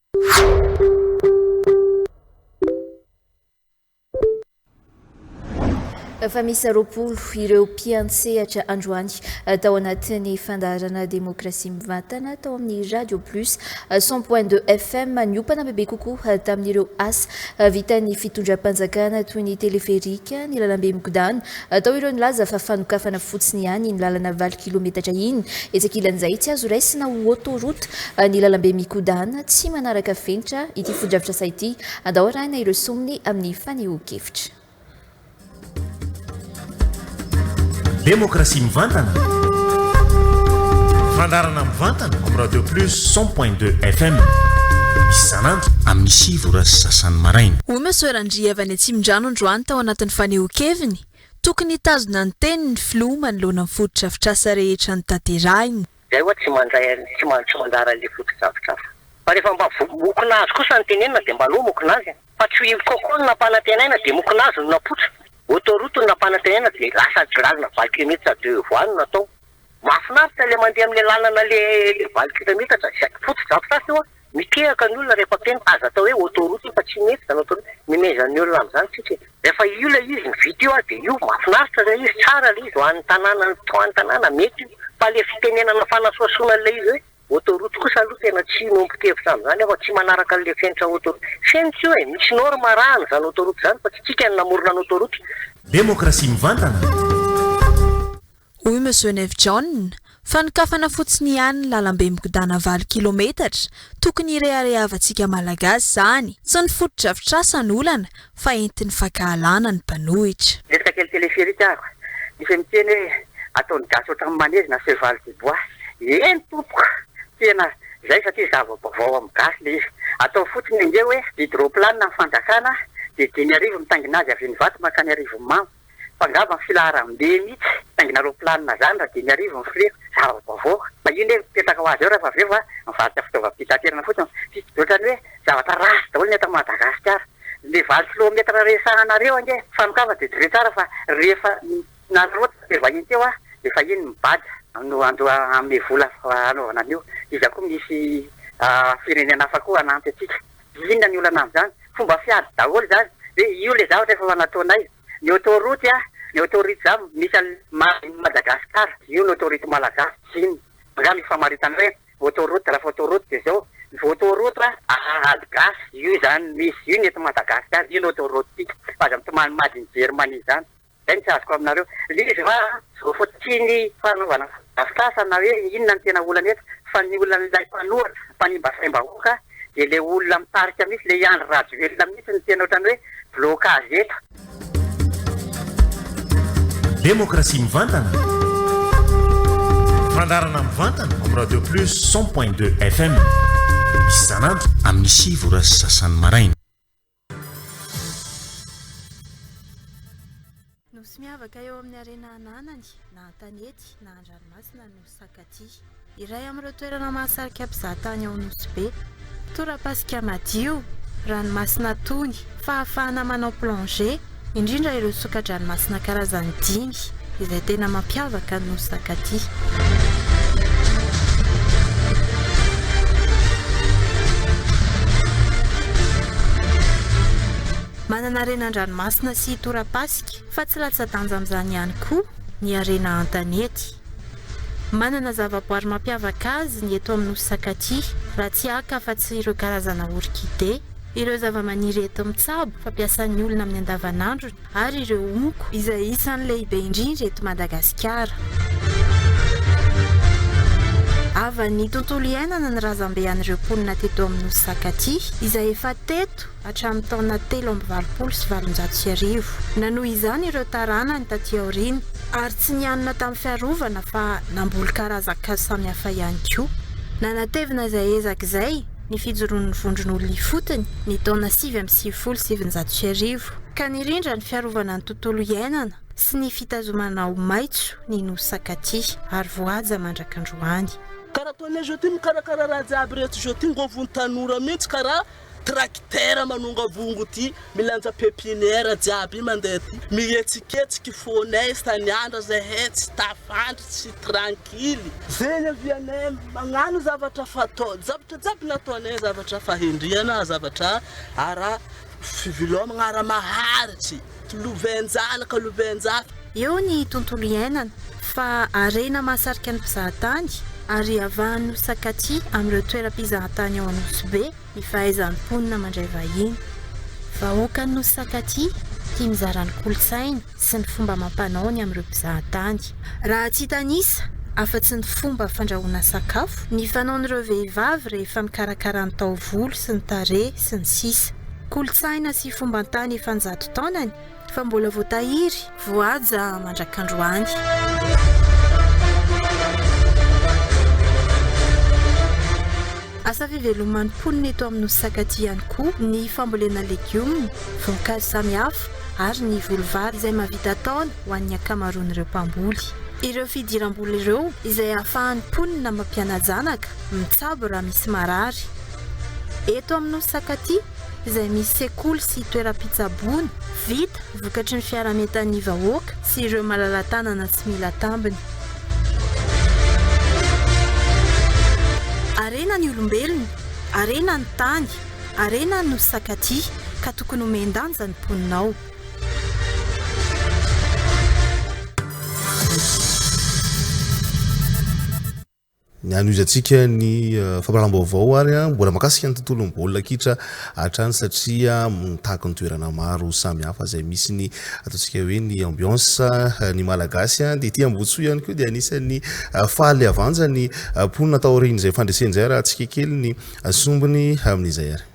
Fa miisa 20 ireo mpiantsehatra androany tao anatin'ny fandaharana Demokrasia Mivantana tao amin'ny Radio Plus 100.2 FM. Niompana bebe kokoa tamin'ireo asa vitan'ny fitondram-panjakana toy ny teleferika, ny lalambe migodàna. Tao ireo nilaza fa fanokafana fotsiny ihany iny lalana valo kilometatra iny. Etsy ankilan'izay, tsy azo raisina ho autoroute ny lalambe mikodàna tsy manaraka fenitra ity fotodrafitrasa ity. Andao arahina ireo somony amin'ny fanehoan-kevitra. Demokrasia mivantana. Fandaharana mivantana amin'ny Radio Plus 100.2 FM. Isan'andro amin'ny sivy ora sy sasany maraina. Hoy Monsieur Randria avy any Atsimondrano androany tao anatin'ny fanehoan-keviny, tokony hitazona ny teniny ny filoha manoloana ny fotodrafitrasa rehetra notanterahiny. Zay oa tsy mandray tsy tsy mandrara an'le fotodrafitrasa. Fa rehefa mba mokonazy kosa no tenenina dia mba aleo mokonazy e. Fa tsy ho coco no nampanantenaina dia mokonazy no napoitra. Autoroute no nampanantenaina dia lasa lalana valo kilometatra deux voies no natao. Mahafinaritra le mandeha amle lalana le valo kilometatra zay fotodrafitrasa io a. Mitehaka ny olona rehefa tena, aza atao hoe autoroute io fa tsy mety izany autoroute, mimezan'ny olona amin'izany tsika e. Rehefa io ilay izy ny vita io dia io, mahafinaritra ilay izy, tsara ilay izy ho an'ny tanàna, ho an'ny tanàna mety io. Fa ilay fitenenana fanasohasoana an'ilay izy hoe autoroute kosa aloha tena tsy miombon-kevitra amin'izany aho fa tsy manaraka an'ilay fenitra autoroute. Fenitra io e, misy norme arahana izany autoroute izany fa tsy tsika no namorona ny autoroute. Demokrasia mivantana. Hoy Monsieur Nev John, Fanokafana fotsiny ihany ny lalambe migodàna valo kilometatra, tokony hireharehavantsika Malagasy izany. Tsy ny fotodrafitrasa no olana fa entin'ny fankahalana ny mpanohitra. Resaka kely téléphérique ary misy miteny hoe ataon'ny gasy ohatran'ny manege na cheval de bois. Eny tompoko, tena izay satria zava-baovao amin'ny gasy le izy. Atao fotsiny ange hoe hydroplane ny fanjakana dia 5000 mitaingina azy avy eny Ivato mankany Arivonimamo. Fa angamba ny filaharam-be mihitsy taingina roaplanina zany raha 5000 ny frais, zava-baovao. Fa io ne mipetraka ho azy eo rehefa avy eo fa mivadika fitaovam-pitaterana fotsiny. Tsy ohatran'ny hoe zavatra ratsy daholo ny eto Madagasikara. Le valo kilometre resahanareo ange fanokafana dia jereo tsara fa rehefa nararaotra le vahiny teo ah dia efa iny mibada no andoha hanome vola hanaovana an'io. Iza koa misy firenena hafa koa hanampy antsika. Inona ny olana amin'izany? Fomba fiady daholo izany hoe io le zavatra efa nataonay. Ny autoroute a, ny autoroute zany misy an'i Madagascar, io ny autoroute malagasy tsy inona. Angaha misy famaritana hoe autoroute, raha fa autoroute dia zao, ny autoroute a ady gasy, io izany misy, io ny eto Madagascar, io ny autoroute-tsika, fa aza mitomany madin'i Germanie izany. Zay no tsy azoko aminareo. Le izy va vao fa tsy ny fanaovana fotodrafitrasa na hoe inona no tena olana eto fa ny olan'ilay mpanohatra mpanimba saim-bahoaka dia le olona mitarika mihitsy, le i Andry Rajoelina mihitsy no tena ohatran'ny hoe blocage eto. Demokrasia mivantana. Fandaharana mivantana amin'ny Radio Plus 100.2 FM. Isan'andro amin'ny sivy ora sy sasany maraina. Nosy miavaka eo amin'ny harena ananany, na an-tanety na an-dranomasina ny Nosy Sakatia. Iray amin'ireo toerana mahasarika mpizahatany ao Nosy Be. Torapasika madio, ranomasina tony, fahafahana manao plongée, indrindra ireo soka-dranomasina karazany dimy, izay tena mampiavaka ny Nosy Sakatia. Manana harena an-dranomasina sy torapasika fa tsy latsa-danja amin'izany ihany koa ny harena an-tanety. Manana zavaboary mampiavaka azy ny eto amin'ny Nosy Sakatia, raha tsy haka afa-tsy ireo karazana orkide, ireo zavamaniry enti-mitsabo fampiasan'ny olona amin'ny andavanandrony ary ireo honko izay isan'ny lehibe indrindra eto Madagasikara. Fitiavany ny tontolo iainana ny razambe an'ireo mponina teto amin'ny Nosy Sakatia, izay efa teto hatramin'ny taona 1883. Nanohy izany ireo taranany taty aoriana, ary tsy nianona tamin'ny fiarovana fa namboly karazan-kazo samihafa ihany koa. Nanatevina izay ezaka izay ny fijoroan'ny vondron'olona ifotony ny taona 1999, ka nirindra ny fiarovana ny tontolo iainana sy ny fitazomana ho maitso ny Nosy Sakatia, ary voahaja mandrak'androany. Karaha ataonay zao ty mikarakara raha jiaby reto zao ty ngovon'ny tanora mintsy karaha tracteur manonga vongo ty milanja pepinière jiaby mandeha ty mihetsiketsiky fonay isan'andro zahay tsy tafandry tsy tranquille zegny avianay magnano zavatra fatao zavatra jiaby nataonay zavatra fahendriana zavatra ara fivelomagna ara maharitry lovain-janaka lovain-jafy. Eo ny tontolo iainana, fa harena mahasarika ny mpizahatany ary avahan'ny Nosy Sakatia amin'ireo toeram-pizahantany ao Anosibe ny fahaizan'ny mponina mandray vahiny. Vahoakan'ny Nosy Sakatia, tia mizara ny kolontsainy sy ny fomba amam-panaony amin'ireo mpizahatany. Raha tsy hitanisa afa-tsy ny fomba fandrahoana sakafo, ny fanaon'ireo vehivavy rehefa mikarakara ny taovolo sy ny tarehy, sy ny sisa. Kolontsaina sy fomban-tany efa an-jato taonany fa mbola voatahiry, voahaja mandrak'androany. Asa fiveloman'ny mponina eto amin'ny Nosy Sakatia ihany koa ny fambolena legioma, voankazo samihafa ary ny voly vary izay mahavita taona ho an'ny ankamaroan'ireo mpamboly. Ireo fidiram-bola ireo izay ahafahan'ny mponina mampiana-janaka, mitsabo raha misy marary. Eto amin'ny Nosy Sakatia, izay misy sekoly sy toeram-pitsaboana vita vokatry ny fiarahamientan'ny vahoaka sy ireo malala-tanana tsy mila tambiny. Harena ny olombelona, harena ny tany, harena ny Nosy Sakatia ka tokony homen-danja ny mponina ao. Ny hanohizantsika ny fampahalalam-baovao ary mbola mahakasika ny tontolon'ny baolina kitra hatrany satria mitaky ny toerana maro samihafa izay misy ny ataontsika hoe ny ambiance ny Malagasy dia ity Ambohitsoa ihany koa dia anisan'ny faly avanja ny mponina taorian'izay fandresena izay raha tsika kely ny sombiny amin'izay ary.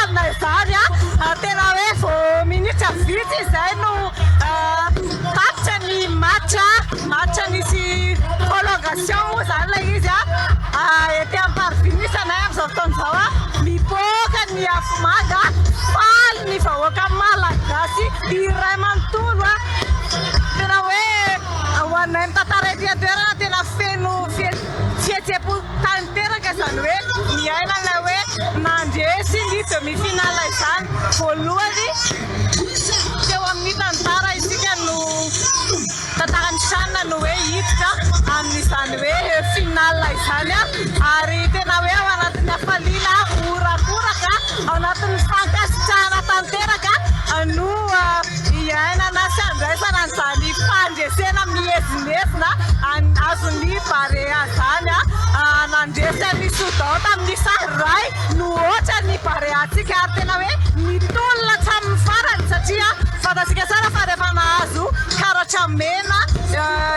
Aminay vary tena hoe vao minitra vitsy izay no tapitra ny match, match nisy prolongation moa izany ilay izy ety amin'ny parvis misy anay amin'izao fotoana izao, mipoaka ny afomanga, faly ny vahoaka malagasy iray manontolo, tena hoe ho anay mitantara ety an-toerana tena feno fihetseham-po tanteraka. demi-finale izany. Voalohany teo amin'ny tantara isika no tantaran'ny CHAN no hoe hiditra amin'izany hoe finale izany ary tena hoe ao anatin'ny hafaliana horakoraka, ao anatin'ny fankasitrahana tanteraka no iainana sy andraisana an'izany fandresena miezinezina azon'ny Barea izany. Nandresy an'i Soudan tamin'ny isa iray no aotra ny Barea-ntsika ary tena hoe nitolona hatramin'ny farany satria fantatsika tsara fa rehefa nahazo karatra mena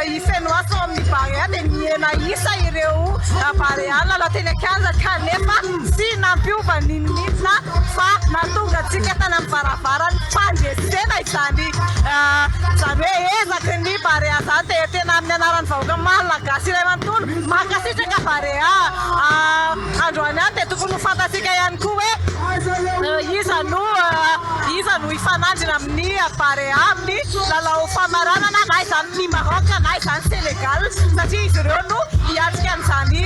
i Fenoasy tao amin'ny Barea dia nihena isa ireo Barea nilalao teny an-kianja kanefa tsy nampiova n'inon'inona fa nahatonga antsika tany amin'ny varavaran'ny fandresena izany izany hoe ezaky ny Barea izany dia tena amin'ny anaran'ny vahoaka Malagasy iray manontolo mankasitraka Barea androany ihany dia tokony ho fantatsika ihany koa hoe iza no iza no hifanandrina amin'ny Barea amin'ny lalao famaranana na izany ny Maroc na izany Sénégal satria izy ireo no hiatrika an'izany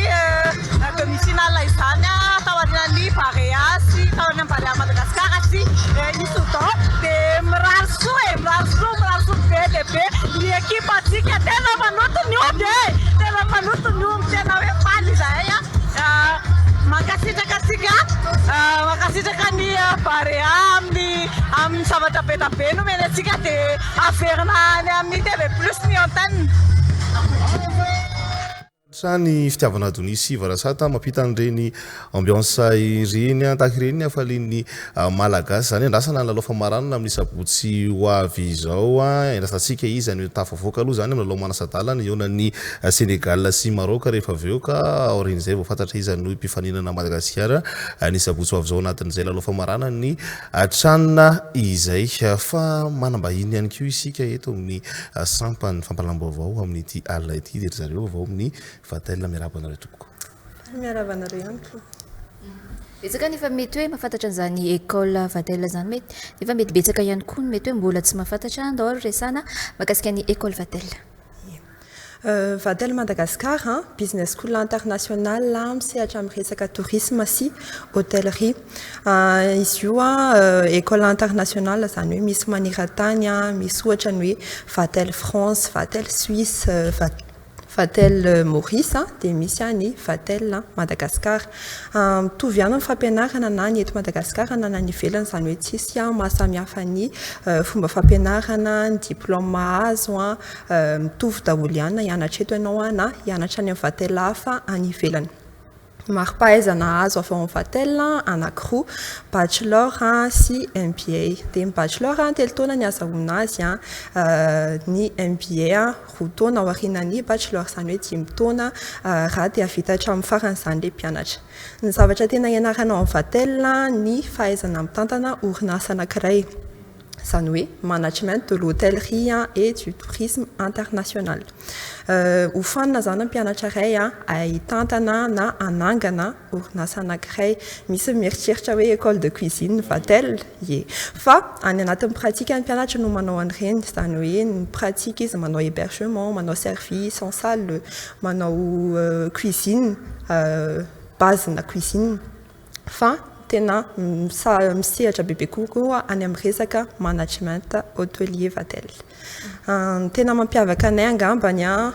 demi finale izany taorian'ny Barea sy taorian'ny Barea Madagascar sy i Soudan dia mirary soa e, mirary soa, mirary soa be dia be ny ekipantsika, tena manoto ny omby e, tena manoto ny omby, tena hoe faly izahay mankasitraka antsika, mankasitraka ny Barea amin'ny amin'ny zavatra be dia be nomeny antsika dia averina any amin'ny TV plus ny antenne. Sa ny fitiavana Adonia sy Varasata mampita an'ireny ambiance ireny tahaka ireny ny hafalian'ny Malagasy izany. Andrasana ny lalao famaranana amin'ny sabotsy ho avy izao. Andrasantsika iza no tafavoaka aloha izany amin'ny lalao manasa-dalana hihaonan'ny Sénégal sy Maroc rehefa avy eo ka aorian'izay vao fantatra iza no mpifaninana Madagasikara ny sabotsy ho avy izao anatin'izay lalao famaranana ny CHAN izay. Fa manam-bahiny ihany koa isika eto amin'ny Sampan'ny fampahalam-baovao amin'ity alina ity dia ry zareo avy ao amin'ny Vatel. Miarahaba anareo tompoko. Faly miarahaba anareo ihany koa. Betsaka nefa mety hoe mahafantatra an'izany école Vatel izany mety nefa mety betsaka ihany koa ny mety hoe mbola tsy mahafantatra. Andao ary resahana mahakasika ny école Vatel. Vatel Madagascar, business school international misehatra amin'ny resaka tourisme sy hôtellerie. Izy io école international izany hoe misy maneran-tany, misy ohatra ny hoe Vatel France, Vatel Suisse, Vatel Maurice dia misy ny Vatel Madagascar. Mitovy ihany ny fampianarana na ny eto Madagasikara na ny any ivelany, izany hoe tsisy mahasamihafa ny fomba fampianarana, ny diplôme azo. Mitovy daholo ihany na hianatra eto ianao na hianatra any amin'ny Vatel hafa any ivelany. Mari-pahaizana azo avy ao amin'ny Vatel anankiroa, Bachelor sy MBA. Dia ny Bachelor telo taona ny azahoana azy, ny MBA roa taona aorianan'ny Bachelor, izany hoe dimy taona raha te hahavita hatramin'ny farany izany ilay mpianatra. Ny zavatra tena ianarana ao amin'ny Vatel ny fahaizana mitantana orinasa anankiray. Izany hoe management de l'hôtellerie et du tourisme international. Hofanina izany ny mpianatra iray hitantana na hanangana orinasa anankiray. Misy ny mieritreritra hoe école de cuisine Vatel, ie. Fa any anatin'ny pratique ny mpianatra no manao an'ireny. Izany hoe ny pratique izy manao hébergement, manao service en salle, manao cuisine, base-na cuisine. Fa tena misehatra bebe kokoa any amin'ny resaka management hôtelier Vatel. Ny tena mampiavaka anay angambany an,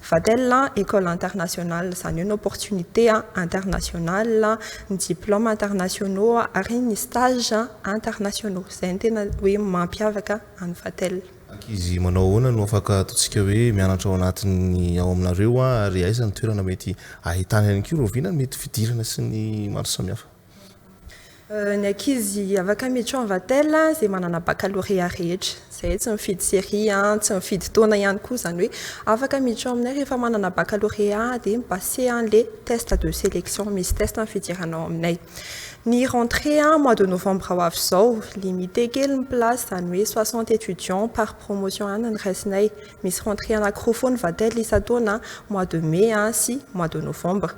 Vatel école internationale, izany hoe ny opportunité internationale, ny diplôme internationaux ary ny stage internationaux. Izay no tena hoe mampiavaka an'i Vatel. Ankizy manao ahoana no afaka ataontsika hoe mianatra ao anatin'ny ao aminareo ary aiza ny toerana mety ahitana ihany koa rahoviana ny mety fidirana sy ny maro samihafa? Ny ankizy afaka miditra ao Vatel izay manana baccalauréat rehetra, izay tsy mifidy série, tsy mifidy taona ihany koa, izany hoe afaka miditra ao aminay rehefa manana baccalauréat dia mi-passer an'ilay test de sélection, misy test ny fidirana ao aminay. Ny rentrée mois de novembre ho avy izao, limité kely ny place, izany hoe 60 étudiants par promotion ihany no raisinay. Misy rentrée anankiroa foana Vatel isan-taona, mois de mai sy mois de novembre.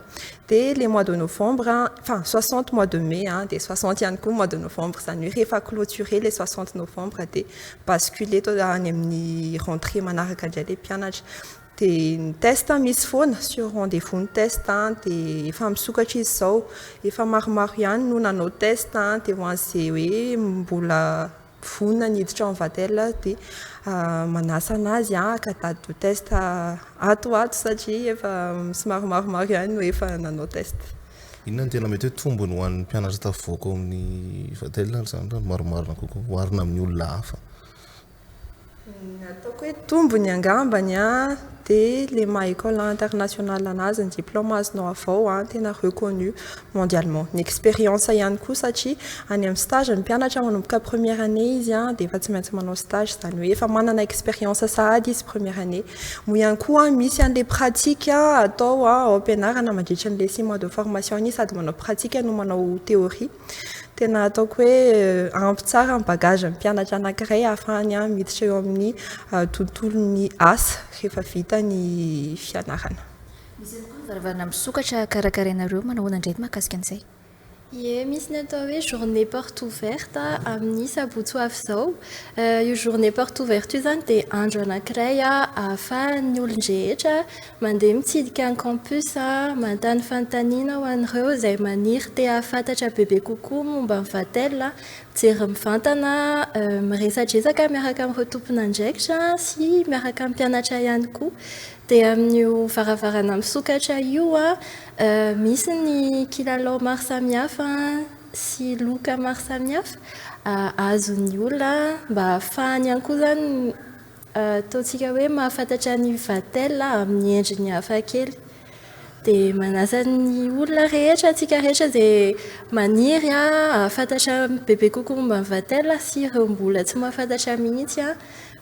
Dia le mois de novembre, enfin 60 mois de mai dia 60 ihany koa mois de novembre, izany hoe rehefa clôturer le 60 novembre dia basculer any amin'ny rentrée manaraka indray ilay mpianatra. Dia ny test misy foana, sur rendez-vous ny test dia efa misokatra izy izao. Efa maromaro ihany no nanao test dia ho an'izay hoe mbola vonona ny hiditra ao amin'ny Vatel dia manasa an'azy haka date de test ato ho ato satria efa somary maromaro ihany no efa nanao test. Inona no tena mety hoe tombony ho an'ny mpianatra tafavoaka ao amin'ny Vatel ary izany raha ny marimarina kokoa oharina amin'ny olona hafa? Ny ataoko hoe tombony angambany an, dia ilay maha école internationale an'azy, ny diplôme azonao avy ao an, tena reconnu mondialement. Ny expérience ihany koa satria any amin'ny stage ny mpianatra manomboka première année izy an, dia efa tsy maintsy manao stage, izany hoe efa manana expérience sahady izy première année. Moa ihany koa misy an'ilay pratique atao ao am-pianarana mandritra an'ilay six mois de formation iny sady manao pratique no manao théorie. Tena ataoko hoe ampy tsara ny bagage ny mpianatra anankiray ahafahany miditra eo amin'ny tontolon'ny asa rehefa vita ny fianarana. Misy ihany koa ny varavarana misokatra karakarainareo, manao ahoana indray ny mahakasika an'izay? Ie, misy ny atao hoe journée porte ouverte amin'ny sabotsy ho avy izao. Io journée porte ouverte io izany dia andro anankiray ahafahan'ny olon-drehetra Mandeha mitsidika ny campus, manontany fanontaniana ho an'ireo izay maniry te hahafantatra bebe kokoa momba ny Vatel, mijery mivantana, miresadresaka miaraka amin'ireo tompon'andraikitra sy miaraka amin'ny mpianatra ihany koa. Dia amin'io varavarana misokatra io, misy ny kilalao maro samihafa sy loka maro samihafa azon'ny olona mba hahafahany ihany koa izany Ataontsika hoe mahafantatra ny Vatel amin'ny endriny hafa kely. Dia manasa ny olona rehetra, antsika rehetra izay maniry hahafantatra bebe kokoa momba ny Vatel sy ireo mbola tsy mahafantatra mihitsy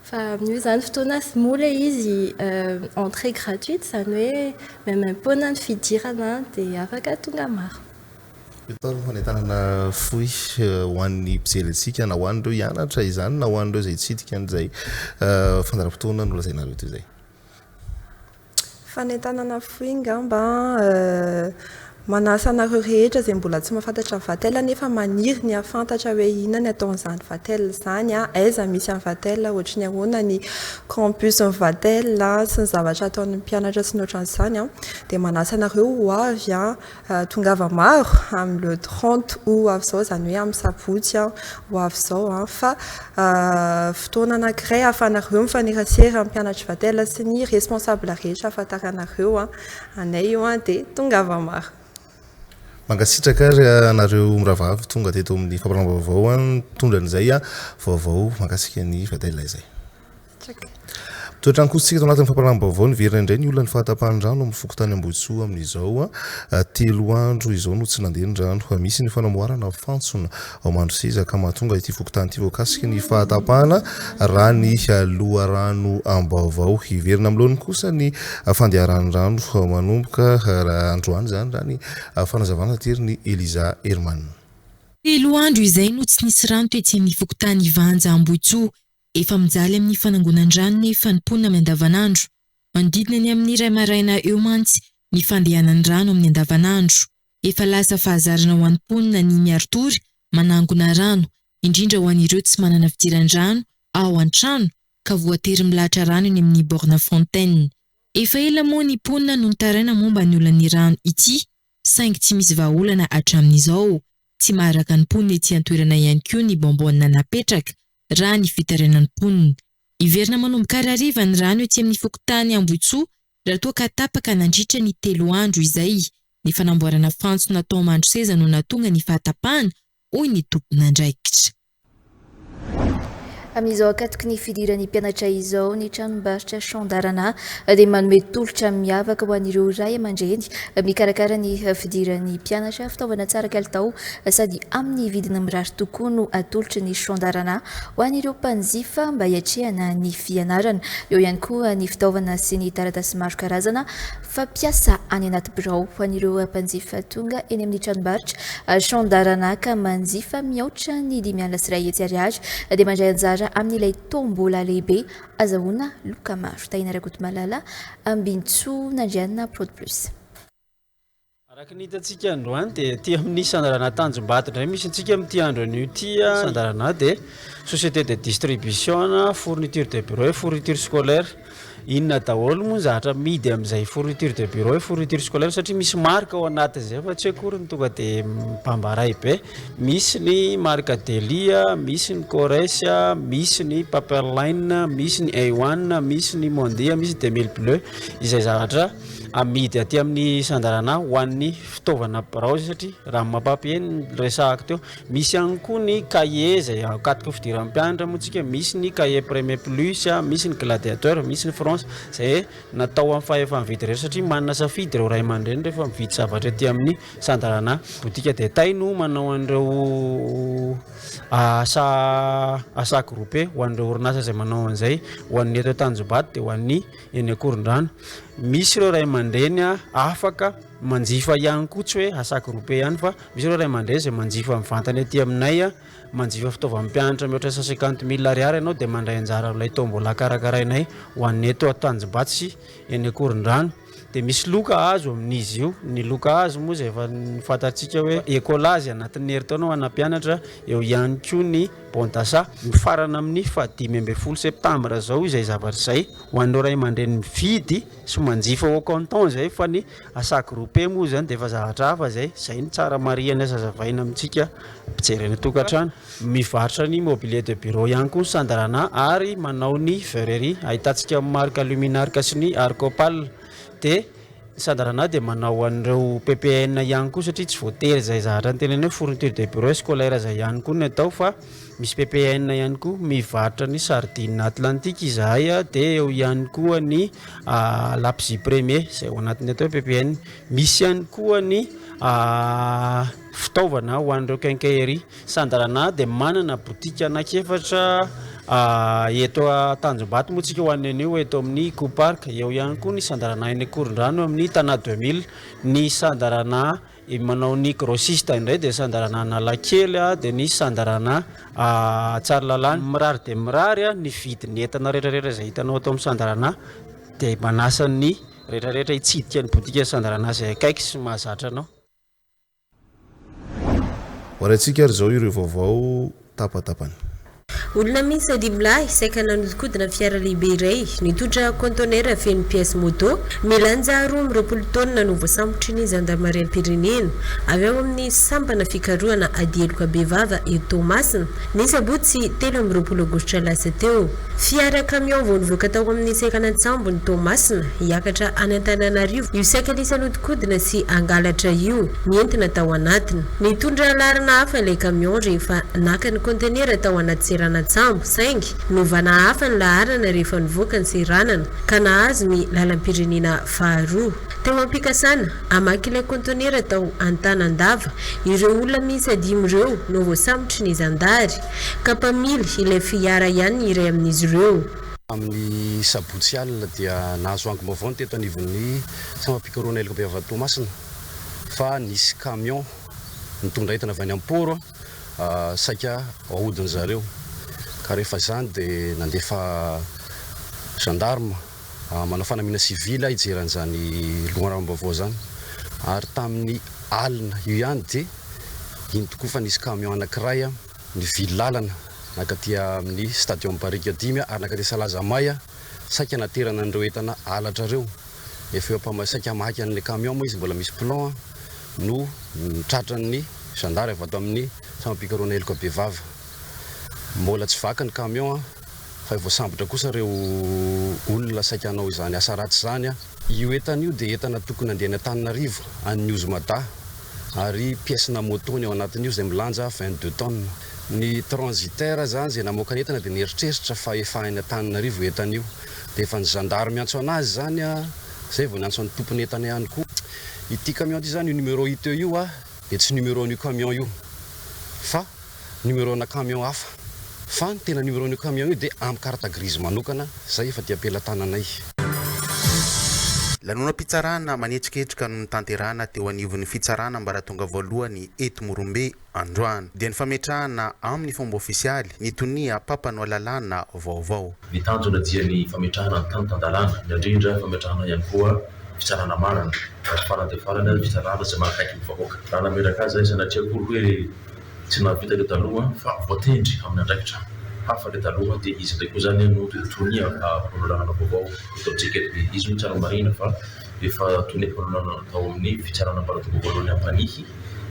fa amin'io izany fotoana moa ilay izy entrée gratuite izany hoe maimaimpoana ny fidirana dia afaka tonga maro. Eto ary ny fanentanana fohy ho an'ny mpijery antsika na ho an'ireo hianatra izany na ho an'ireo izay hitsidika an'izay fandaharam-potoana nolazainareo teo izay. Fanentanana fohy angamba an, manasa anareo rehetra izay mbola tsy mahafantatra ny Vatel nefa maniry ny hahafantatra hoe inona ny ataon'izany Vatel izany an, aiza misy an'i Vatel, ohatry ny ahoana ny campus ny Vatel sy ny zavatra ataon'ny mpianatra sy ny ohatran'izany an, dia manasa anareo ho avy an. Tongava maro amin'ny le 30 août ho avy izao, izany hoe amin'ny sabotsy ho avy izao fa fotoana anankiray ahafahanareo mifanerasera amin'ny mpianatr'i Vatel sy ny responsable rehetra ahafantaranareo anay io dia tongava maro. Mankasitraka ary anareo mirahavavy tonga teto amin'ny fampahalalam-baovao nitondra an'izay vaovao mahakasika ny Vatel izay. Mitoetra any kosa isika ato anatin'ny fampahalalam-baovao. Niverina indray ny olan'ny fahatapahan'ny rano amin'ny fokontany Ambohitsoa amin'izao. Telo andro izao no tsy nandeha ny rano. Misy ny fanamboarana fantsona ao Mandroseza ka mahatonga ity fokontany ity voakasiky ny fahatapahana raha ny loharanom-baovao. Hiverina amin'ny laoniny kosa ny fandeharan'ny rano manomboka androany izany raha ny fanazavana naterin'i Eliza Herman. Telo andro izay no tsy nisy rano tetsy amin'ny fokontany Vanja Ambohitsoa. Efa mijaly amin'ny fanangonan-drano nefa ny mponina amin'ny andavanandro. Manodidina ny amin'ny iray maraina eo mantsy ny fandehanan'ny rano amin'ny andavanandro. Efa lasa fahazarana ho an'ny mponina ny miari-tory manangona rano, indrindra ho an'ireo tsy manana fidiran-drano ao an-trano ka voatery milahatra rano eny amin'ny borne fontaine. Efa ela moa ny mponina no nitaraina momba ny olan'ny rano ity saingy tsy misy vahaolana hatramin'izao. Tsy maharaka ny mponina ety an-toerana ihany koa ny bonbonne napetraka raha ny fitarainan'ny mponina. Hiverina manomboka harariva ny rano ety amin'ny fokontany Ambohitsoa raha toa ka tapaka nandritra ny telo andro izay. Ny fanamboarana fantsona tao Mandroseza no nahatonga ny fahatapahana, hoy ny tompon'andraikitra. Amin'izao ankatoky ny fidiran'ny mpianatra izao, ny tranombarotra Chandarana dia manome tolotra miavaka ho an'ireo ray aman-dreny mikarakara ny fidiran'ny mpianatra. Fitaovana tsara kalitao sady amin'ny vidiny mirary tokoa no atolotry ny Chandarana ho an'ireo mpanjifa mba hiatrehana ny fianarana. Eo ihany koa ny fitaovana sy ny taratasy maro karazana fampiasa any anaty birao ho an'ireo mpanjifa tonga eny amin'ny tranombarotra Chandarana ka manjifa mihoatra ny 150 ariary dia mandray anjara amin'ilay tombola lehibe azahoana loka maro. Tahina Rakotomalala, Ambintsoa Nandrianina, Prod Plus. Araka ny hitantsika androany dia aty amin'ny Sandarana Tanjombato indray misy antsika amin'ity andro anio ity. Sandarana dia société de distribution na fourniture de bureau et fourniture scolaire. Inona daholo moa ny zavatra amidy amin'izay fourniture de bureau et fourniture scolaire satria misy marque ao anatin'izay fa tsy hoe akory ny tonga dia mpambaray be. Misy ny marque Delia, misy ny Kores, misy ny Paperline, misy ny A-one, misy ny Mondia, misy Demil Bleu izay zavatra amidy aty amin'ny Sandarana ho an'ny fitaovana birao izay satria raha ny maha-papier no resahako teo. Misy ihany koa ny cahier izay ankatoky ny fidiran'ny mpianatra moa tsika, misy ny cahier premier plus, misy ny gladiateur, misy ny France izay natao amin'ny fahefa-mividy rehetra satria manana safidy ireo ray aman-dreny rehefa mividy zavatra ety amin'ny Sandarana. Boutique détail no manao an'ireo asa asa groupé ho an'ireo orinasa izay manao an'izay, ho an'ny eto Tanjombato dia ho an'ny eny Ankorondrano. Misy ireo ray aman-dreny afaka manjifa ihany koa tsy hoe asa groupé ihany fa Misy ireo ray aman-dreny izay manjifa mivantana ety aminay, manjifa fitaovan'ny mpianatra mihoatra 150 000 ariary ianao dia mandray anjara amin'ilay tombola karakarainay ho an'ny eto Tanjombato sy eny Ankorondrano. Dia misy loka azo amin'izy io. Ny loka azo moa izay efa fantatsika hoe écolage anatin'ny herintaona ho ana mpianatra, eo ihany koa ny bon d'achat. Mifarana amin'ny faha-15 septambra izao izay zavatra izay ho an'ireo ray aman-dreny mividy sy manjifa au comptant izay fa ny Asa groupe moa zany dia efa zavatra hafa zay, zay no tsara marihana sy hazavaina amintsika mpijery any an-tokantrano. Mivarotra ny mobilier de bureau ihany koa ny Sandrana ary manao ny verrerie ahitantsika ny marque Luminarc sy ny Arcopal. Dia ny Sandrana dia manao an'ireo PPN ihany koa satria tsy voatery izay zavatra notenenina hoe fourniture de bureau scolaire izay ihany koa no atao fa Misy PPN ihany koa, mivarotra ny sardine atlantique izahay dia eo ihany koa ny lapzi premier izay ao anatin'ny atao hoe PPN. Misy ihany koa ny fitaovana ho an'ireo quincaillerie. Sandrana dia manana boutique anankiefatra eto Tanjombato moa tsika ho an'ny anio eto amin'ny Eco Park. Eo ihany koa ny Sandrana eny Ankorondrano amin'ny Tana 2000. Ny Sandrana Ny manao ny grossiste indray dia Sandarana Analakely dia ny Sandarana Tsaralalàna. Mirary dia mirary ny vidin'ny entana rehetra rehetra izay hitanao ato amin'ny Sandarana dia manasa ny rehetra rehetra hitsidika ny boutique Sandarana izay akaiky sy mahazatra anao. Ho arahintsika ary izao ireo vaovao tapatapany. Olona miisa dimy lahy saika nanodinkodina fiara lehibe iray nitondra kaontenera feno pièces moto milanja 22 taonina no voasambotry ny zandarimariam-pirenena avy ao amin'ny sampana fikarohana ady heloka bevava eto Toamasina ny sabotsy 23 aogositra lasa teo. Fiara camion vao nivoaka tao amin'ny seranan-tsambon'i Toamasina hiakatra any Antananarivo io saika nisy hanodinkodina sy hangalatra io ny entina tao anatiny. Nitondra laharana hafa ilay camion rehefa naka ny kaontenera tao anaty seranan-tsambo saingy novana hafa ny laharana rehefa nivoaka ny seranana ka nahazo ny lalam-pirenena faharoa. Teo am-pikasana hamaky ilay kaontenera tao Antanandava ireo olona miisa dimy ireo no voasambotry ny zandary ka mpamily ilay fiara ihany ny iray amin'izy ireo. Tamin'ny sabotsy alina dia nahazo angom-baovao ny teto anivon'ny sampam-pikarohana heloka bevava Toamasina fa nisy camion nitondra entana avy any amin'ny port saika ahodin-dry zareo ka rehefa izany dia nandefa gendarme manao fanamiana sivily hijery an'izany loharanom-baovao izany ary tamin'ny alina io ihany dia iny tokoa fa nisy camion anankiray nivily lalana nankaty amin'ny stadium Barika dimy ary nankaty Salazamay saika naterana an'ireo entana halatra ireo. Efa eo am-pama saika hamaky an'ilay camion moa izy mbola misy plomb no tratran'ny zandary avy ato amin'ny sampam-pikarohana heloka bevava. Mbola tsy vaky ny camion fa voasambotra kosa ireo olona saika hanao izany asa ratsy izany. Io entana io dia entana tokony handeha any Antananarivo, any News Mada, ary pièce-na moto ny ao anatin'io izay milanja 22 tonnes. Ny transitaire izany izay namoaka ny entana dia nieritreritra fa efa any Antananarivo io entana io. Dia efa ny zandary miantso anazy izany, izay vao niantso ny tompon'entana ihany koa. Ity camion ity izany, io numéro hita eo io dia tsy numéro an'io camion io fa numéro-na camion hafa. Fa ny tena numéro an'io camion io dia amin'ny carte grise manokana izay efa aty am-pelatananay. Lanonam-pitsarana manetriketrika no notanterahana teo anivon'ny fitsarana ambaratonga voalohany eto Morombe androany. Dia ny fametrahana amin'ny fomba ofisialy ny tonia mpampanoa lalàna vaovao. Ny tanjona dia ny fametrahana ny tany tan-dalàna, indrindra fametrahana ihany koa fitsarana marina, ary farany dia farany ary fitsarana izay manakaiky ny vahoaka. Raha nametraka azy izay sanatria akory hoe tsy nahavita ireo taloha fa voatendry amin'ny andraikitra. Hafa ilay taloha dia izy indray koa izany no tonia mpanoloranana vaovao eto amintsika eto. Dia izy moa tsara marihina fa efa tonia mpanoloranana tao amin'ny fitsarana ambaratonga voalohany Ampanihy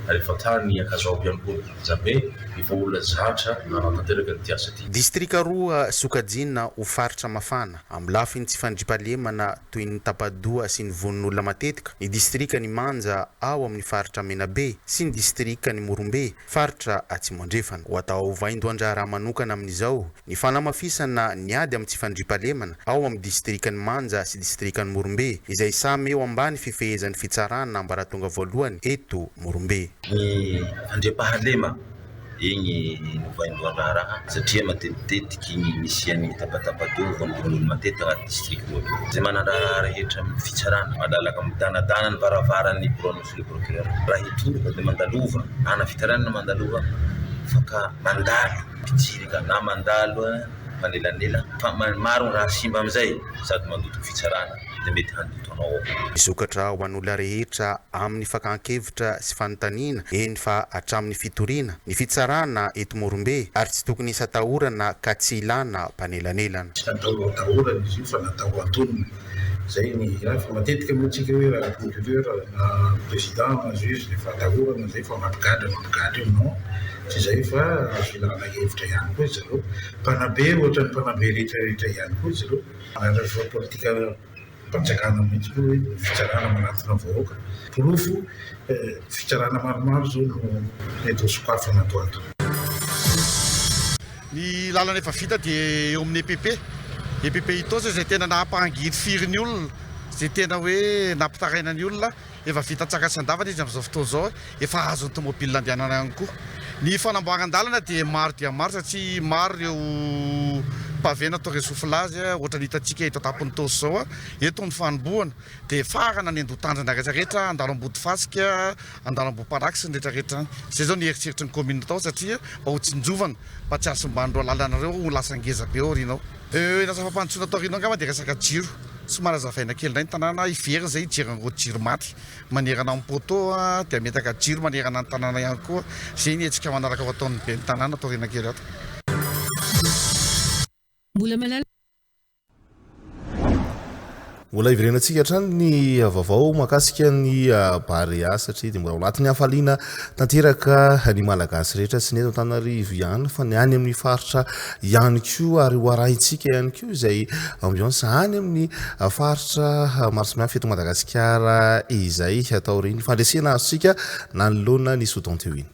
ary efa tany Ankazoabo ihany koa. Izany hoe efa olona zatra nanatanteraka an'ity asa ity. Distrika roa sokajiana ho faritra mafana amin'ny lafiny tsy fandriampahalemana toy ny tapa-doha sy ny vonoan'olona matetika ny distrikan'i Manja ao amin'ny faritra Menabe sy ny distrikan'i Morombe, faritra Atsimo Andrefana. Ho atao vaindohan-draharaha manokana amin'izao ny fanamafisana ny ady amin'ny tsy fandriampahalemana ao amin'ny distrikan'i Manja sy distrikan'i Morombe izay samy eo ambany fifehezan'ny fitsarana ambaratonga voalohany eto Morombe. Ny fandriampahalema, igny no vaindohan-draharaha satria matetitetiky ny nisian'ny tapatapa-doha vonovono'olo matetika agnaty district roa io. Izay manan-draharaha rehetra amin'ny fitsarana, malalaka midanadana ny varavaran'ny biraon'ny monsieur le procureur. Raha hitoroka dia mandalova, ana fitsarana mandalova fa ka mandalo mpijirika na mandalo mpanelanela fa maro ny raha simba amin'izay sady mandoto ny fitsarana. dia mety handoto anao ao. Misokatra ho an'olona rehetra amin'ny fakàn-kevitra sy fanontaniana, eny fa hatramin'ny fitoriana, ny fitsarana eto Morombe ary tsy tokony hisy atahorana ka tsy ilàna mpanelanelana. Tsy natao ho atahorana izy io fa natao ho antonona. Izay ny raha fa matetika moa tsika hoe raha procureur na président na juge dia efa atahorana izay fa mampigadra mampigadra io. Non, tsy izay fa azo ilana hevitra ihany koa izy ireo. Mpanabe ohatran'ny mpanabe rehetra rehetra ihany koa izy ireo. Ary efa politikam-panjakana mihitsy koa hoe ny fitsarana manatona vahoaka. Porofo, fitsarana maromaro izao no mety ho sokafana ato ato. Ny lalana efa vita dia eo amin'ny EPP, EPP Itaosy izay tena nampangirifiry ny olona, izay tena hoe nampitaraina ny olona. Efa vita antsakany sy andavany izy amin'izao fotoana izao, efa azon'ny tomobile andehanana ihany koa. Ny fanamboaran-dalana dia maro dia maro satria maro ireo pavé natao resoufflage ohatran'ny hitantsika eto an-tampon'ny Itaosy izao, eto ny fanombohana dia farana any Andohtanjona rehetra rehetra, handalo Ambodifasika, handalo Ambohiparaky sy ny rehetra rehetra any. Izay izao ny eritreritry ny commune tao satria mba ho tsinjovana mba tsy hahasimban'ireo lalana ireo ho lasa ngeza be aoriana ao. Ny asa fampandrosoana tao aoriana ao angamba dia resaka jiro. Somary hazavaina kely indray ny tanàna, hiverina izay hijery an'ireo jiro maty manerana ny poteau dia hametaka jiro manerana ny tanàna ihany koa. Izay ny hetsika manaraka ho ataon'ny ben'ny tanàna ato aoriana kely ato. Mbola malala. Mbola hiverenantsika hatrany ny vaovao mahakasika ny Barea satria dia mbola ao anatin'ny hafaliana tanteraka ny Malagasy rehetra tsy ny eto Antananarivo ihany fa ny any amin'ny faritra ihany koa ary ho arahintsika ihany koa izay ambiance any amin'ny faritra maro samihafa eto Madagasikara izay taorian'ny fandresena azontsika nanoloana ny Soudan teo iny.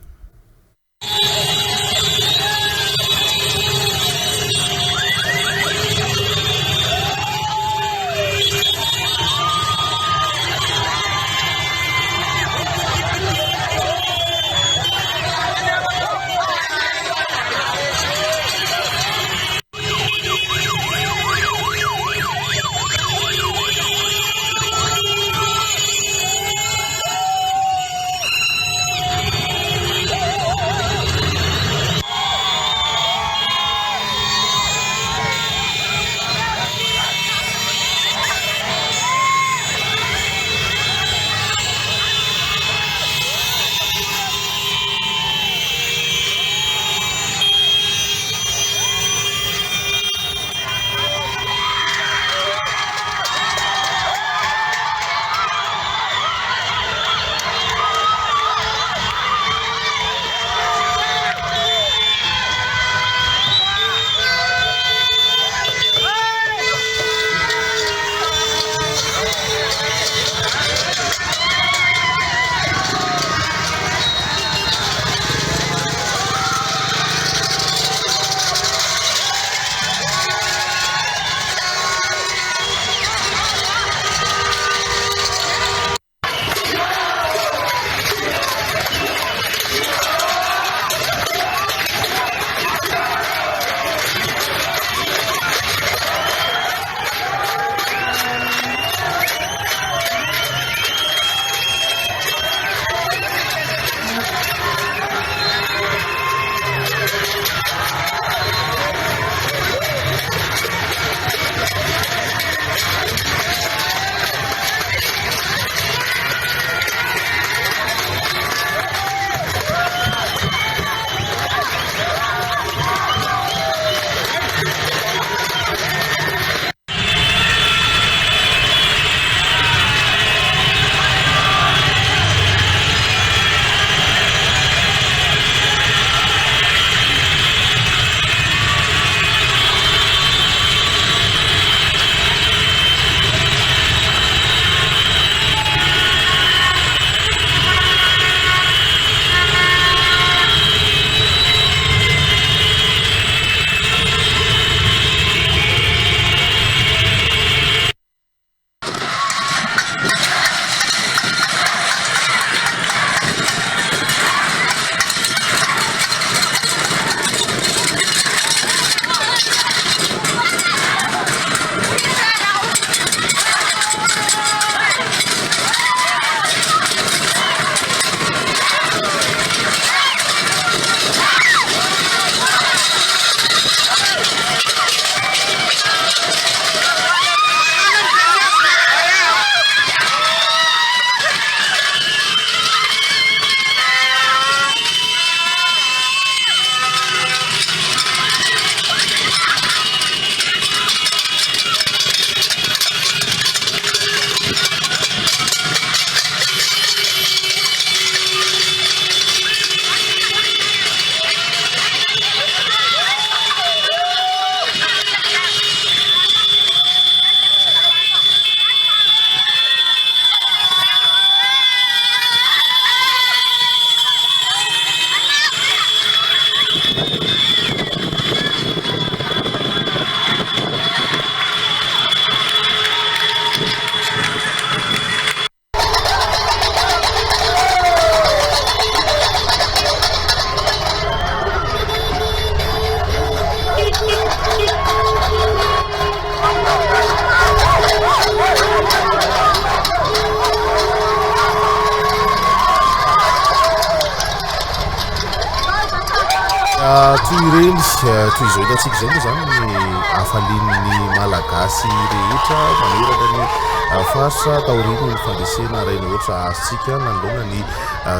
Toy ireny toy izao hitantsika izao moa izany ny hafalian'ny Malagasy rehetra manerana ny faritra taorian'ny fandresena iray no ohatra azontsika nanoloana ny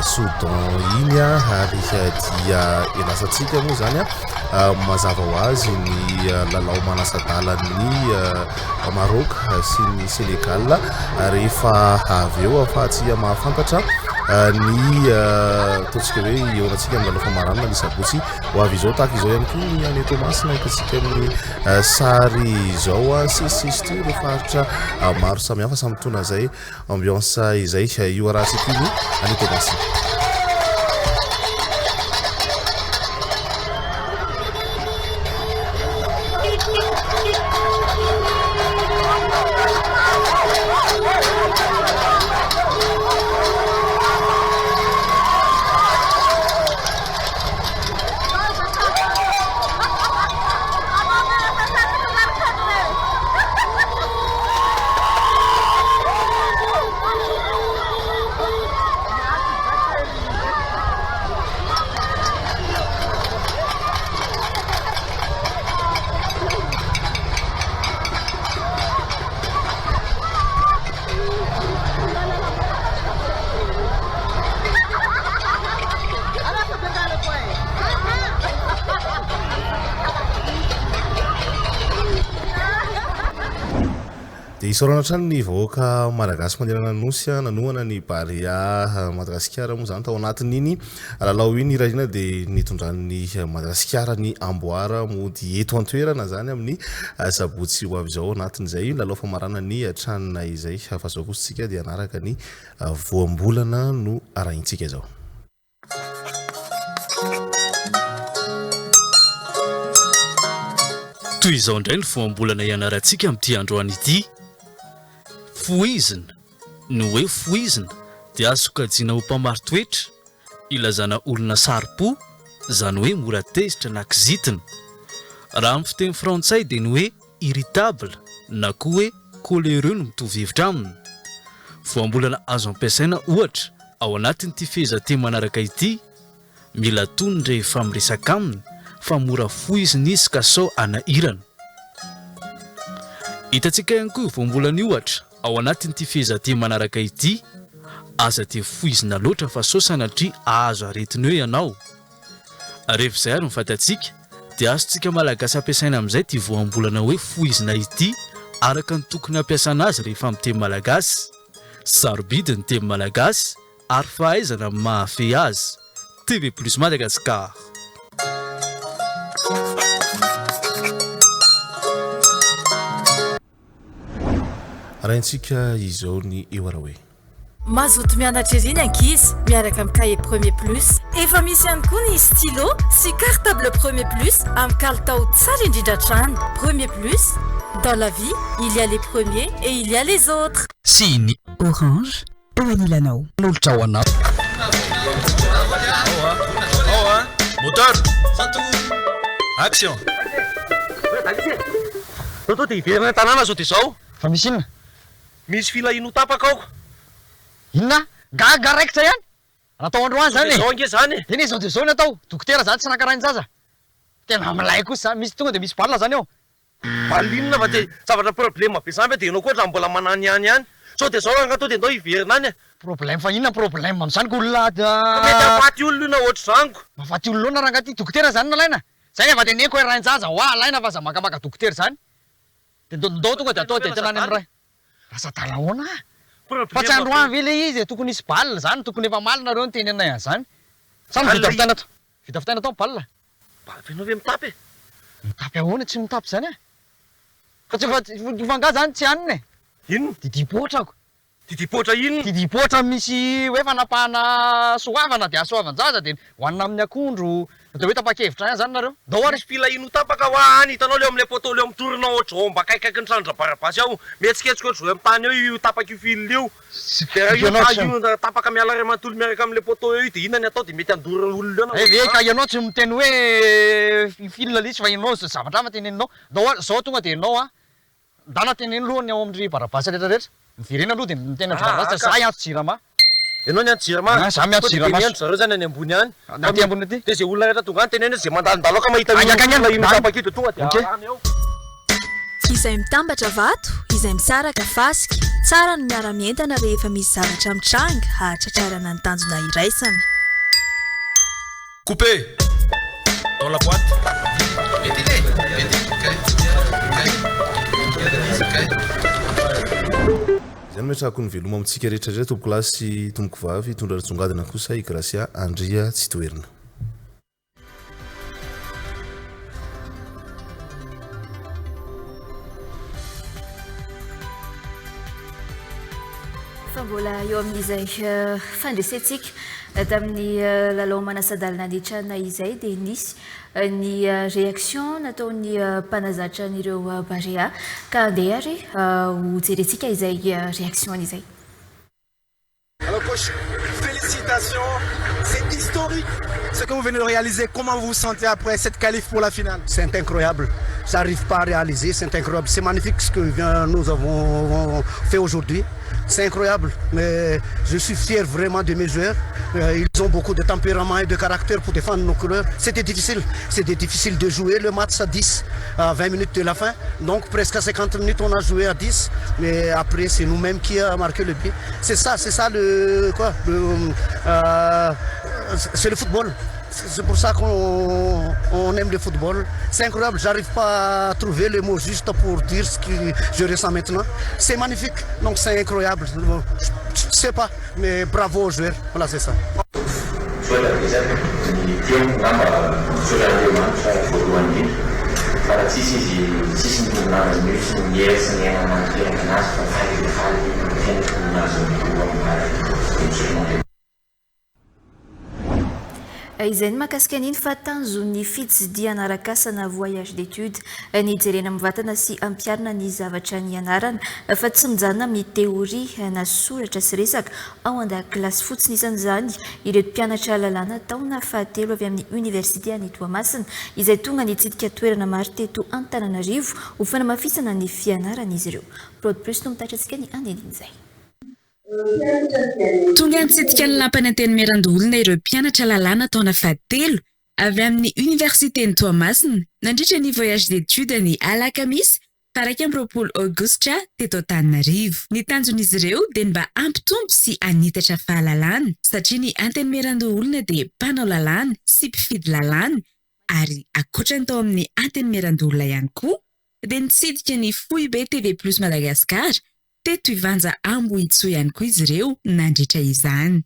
Soudan iny ary dia iandrasantsika moa izany mazava ho azy ny lalao manasa-dalan'ny Maroc sy ny Sénégal rehefa avy eo ahafahantsika mahafantatra ny ataontsika hoe hihaonantsika amin'ny lalao famaranana ny sabotsy ho avy izao. Tahaka izao ihany koa ny any Toamasina hitantsika amin'ny sary izao sy sy sy ireo faritra maro samihafa samy mitondra izay ambiance izay. Io arahantsika iny any Toamasina. Dia isaorana hatrany ny vahoaka malagasy manerana ny Nosy nanohana ny Barea Madagasikara moa izany tao anatin'iny lalao iny. Irariana dia nitondran'ny Madagasikara ny amboara mody eto an-toerana izany amin'ny sabotsy ho avy izao anatin'izay lalao famaranana ny CHAN izay. Fa izao kosa isika dia hanaraka ny voambolana no arahintsika izao. Toy izao indray ny voambolana ianarantsika amin'ity androany ity. Fohizina, Ny hoe fohizina dia azo sokajiana ho mpamari-toetra, ilazana olona saro-po, izany hoe mora tezitra na kizitina. Raha amin'ny fiteny frantsay dia ny hoe irritable na koa hoe coléreux no mitovy hevitra aminy. Voambolana azo ampiasaina ohatra ao anatin'ity fehezanteny manaraka ity, Mila tony rehefa miresaka aminy fa mora foizina izy ka sao hanahirana. Hitantsika ihany koa io voambolana io ohatra ao anatin'ity fehezanteny manaraka ity, Aza dia foizina loatra fa sao sanatria hahazo aretina eo ianao. Rehefa izay ary ny fantatsika dia azontsika Malagasy ampiasaina amin'izay ity voambolana hoe foizina ity araka ny tokony hampiasana azy rehefa miteny Malagasy. Sarobidy ny teny Malagasy ary fahaizana ny mahafehy azy. TV Plus Madagascar. Arahintsika izao ny eo ara hoe. Mazoto mianatra ery ny ankizy miaraka amin'ny cahier Premier Plus. Efa misy ihany koa ny stylo sy cartable Premier Plus amin'ny kalitao tsara indrindra hatrany. Premier Plus, dans la vie, il y a les premiers et il y a les autres. Sy ny. Orange, eo anilanao. Nolotra ho anao. Moteur! Action! Toto dia hiverina any an-tanàna zao dia izao. Fa misy inona? Misy filahiana ho tapaka aoko. Inona? Gaga raikitra ihany? Natao androany Zao zany dia e! zao ange zany e! Eny e, zao dia zao ny atao. Dokotera zany tsy nankarahin-jaza. Tena milay kosa zany. Misy tonga dia misy balle zany ao. Balle inona fa dia zavatra problème be zany ve dia ianao koa ohatran'ny mbola manany ihany ihany. Sao dia zao rangahy to dia ndao hiverina any e! Problème fa inona problème amin'izany ko olona Fa mety hahafaty olona io na ohatr'izany ko. Mahafaty olona ahoana rangahy ty? Dokotera zany nalaina? Zay efa teneniko hoe rain-jaza hoa alaina fa aza makamaka dokotera zany. Dia ndao tonga dia atao dia tena any amin'ny ray. Lasa adala ahoana ah? Fa tsy androany ve ilay izy e? Tokony hisy balle zany, tokony efa omaly nareo niteny anay an'izany. Sa ny vita vitaina tao? Vita vitaina tao ny balle? Balle ve ianao ve mitapy e? Mitapy ahoana? Tsy mitapy izany ah. Fa tsy fa fa angaha zany tsy hanina e? Inona? Didipoatrako. Didipoatra inona? Didipoatra misy hoe fanapahana soavana dia hasoavan-jaza dia hohanina amin'ny akondro dia hoe tapa-kevitra ihany zany nareo? Ndao ary. Misy filahiana ho tapaka hoa any, hitanao le eo amin'ilay poteau le mitorina ohatr'izao mba akaikikaiky ny tranon-dRabarabasy ao, mihetsiketsika ohatr'izao eo amin'ny tany eo io tapaka io fil io, dia raha io Ianao tsy. io tapaka miala iray manontolo miaraka amin'ilay poteau eo io dia inona ny atao dia mety handoro olona eo na Eh ve ka ohatr'izany. ianao tsy miteny hoe fil le izy fa ianao zavatra hafa teneninao. Ndao ary, zao tonga dia ianao an, Ndana teneno aloha ny ao amin-dry Barabasy rehetra rehetra. Miverena aloha dia miteny amin-dry Barabasy fa za hiantso Jirama. Ianao niantso Jirama? Ah, za miantso Sao dia Jirama. miantso zareo zany any ambony any. Aty ambony aty? Dia izay olona rehetra tonga any teneno hoe izay mandalondalo ao ka mahita Any akany any. io Any. tapaka io dia tonga dia Ok. arahana eo. Izay mitambatra vato, izay misaraka fasika. Tsara ny miara-mientana rehefa misy zavatra mitranga hahatratrarana ny tanjona iraisana. Coupé Dans la boîte. Izay no ametrahako ny veloma amintsika rehetra rehetra tompokolahy sy tompokovavy, hitondra ny songadina kosa i Gracia Andria Tsitoherina. Fa mbola eo amin'izay fandresentsika tamin'ny lalao manasa-dalana ny Can izay dia nisy ny réaction nataon'ny mpanazatra an'ireo Barea ka andeha ary ho jerentsika izay réaction izay. Alors coach, félicitations, c'est historique ce que vous venez de réaliser. Comment vous vous sentez après cette qualif pour la finale C'est incroyable, j'arrive pas à réaliser, c'est incroyable, c'est magnifique ce que nous avons fait aujourd'hui. C'est incroyable, mais je suis fier vraiment de mes joueurs. Ils ont beaucoup de tempérament et de caractère pour défendre nos couleurs. C'était difficile, c'était difficile de jouer le match à 10, à 20 minutes de la fin. Donc presque à 50 minutes, on a joué à 10, mais après c'est nous-mêmes qui avons marqué le but. C'est ça, c'est ça le quoi, le, c'est le football. C'est pour ça qu'on on aime le football. C'est incroyable, j'arrive pas à trouver le mot juste pour dire ce que je ressens maintenant. C'est magnifique, donc c'est incroyable. Je sais pas, mais bravo aux joueurs. Voilà, c'est ça. Misaotra betsaka ny teo angamba misaotra an'Andriamanitra voalohany indrindra fa raha tsisy izy tsisy ny tombon'andro mihitsy ny hery sy ny aina maha-teraka anazy fa faly dia faly ny fiainako nahazo ny roa amin'ny dia misaotra an'Andriamanitra. Izay ny mahakasika an'iny fa tanjon'ny fitsidihana arak'asa na voyage d'études ny hijerena mivantana sy hampiharina ny zavatra nianarana fa tsy mijanona amin'ny théorie na soratra sy resaka ao an-dakilasy fotsiny. Isan'izany ireto mpianatra lalàna taona fahatelo avy amin'ny oniversite any Toamasina izay tonga nitsidika toerana maro teto Antananarivo ho fanamafisana ny fianaran'izy ireo. Prod Plus no mitatitra antsika ny andinin'izay. Tonga nitsidika ny Lapan'ny Antenimierandoholona ireo mpianatra lalàna taona fahatelo avy amin'ny Oniversiten'i Toamasina nandritra ny voyage d'études ny alakamisy faha 21 aogositra teto Antananarivo. Ny tanjon'izy ireo dia ny mba hampitombo sy hanitatra fahalalana satria ny Antenimierandoholona dia mpanao lalàna sy mpifidy lalàna ary ankoatra ny tao amin'ny Antenimierandoholona ihany koa dia nitsidika ny Foibe TV Plus Madagascar Teto Ivanja Ambohitsoa ihany koa izy ireo nandritra izany.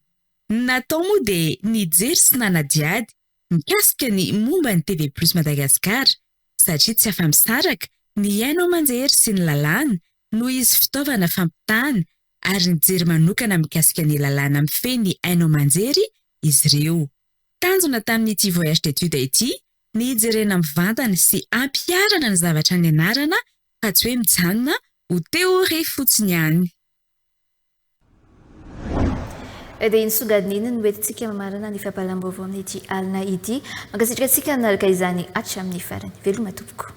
Ny natao moa dia nijery sy nanadihady mikasika ny momba ny TV Plus Madagascar satria tsy afa-misaraka ny haino aman-jery sy ny lalàna noho izy fitaovana fampitana ary nijery manokana mikasika ny lalàna mifehy ny haino aman-jery izy ireo. Tanjona tamin'ity voyage d'études ity ny hijerena mivantana sy hampiharana ny zavatra nianarana fa tsy hoe mijanona ho théorie fotsiny ihany. Dia iny songadina iny no entintsika mamarana ny fampahalam-baovao amin'ity alina ity. Mankasitraka antsika nanaraka izany hatramin'ny farany. Veloma tompoko.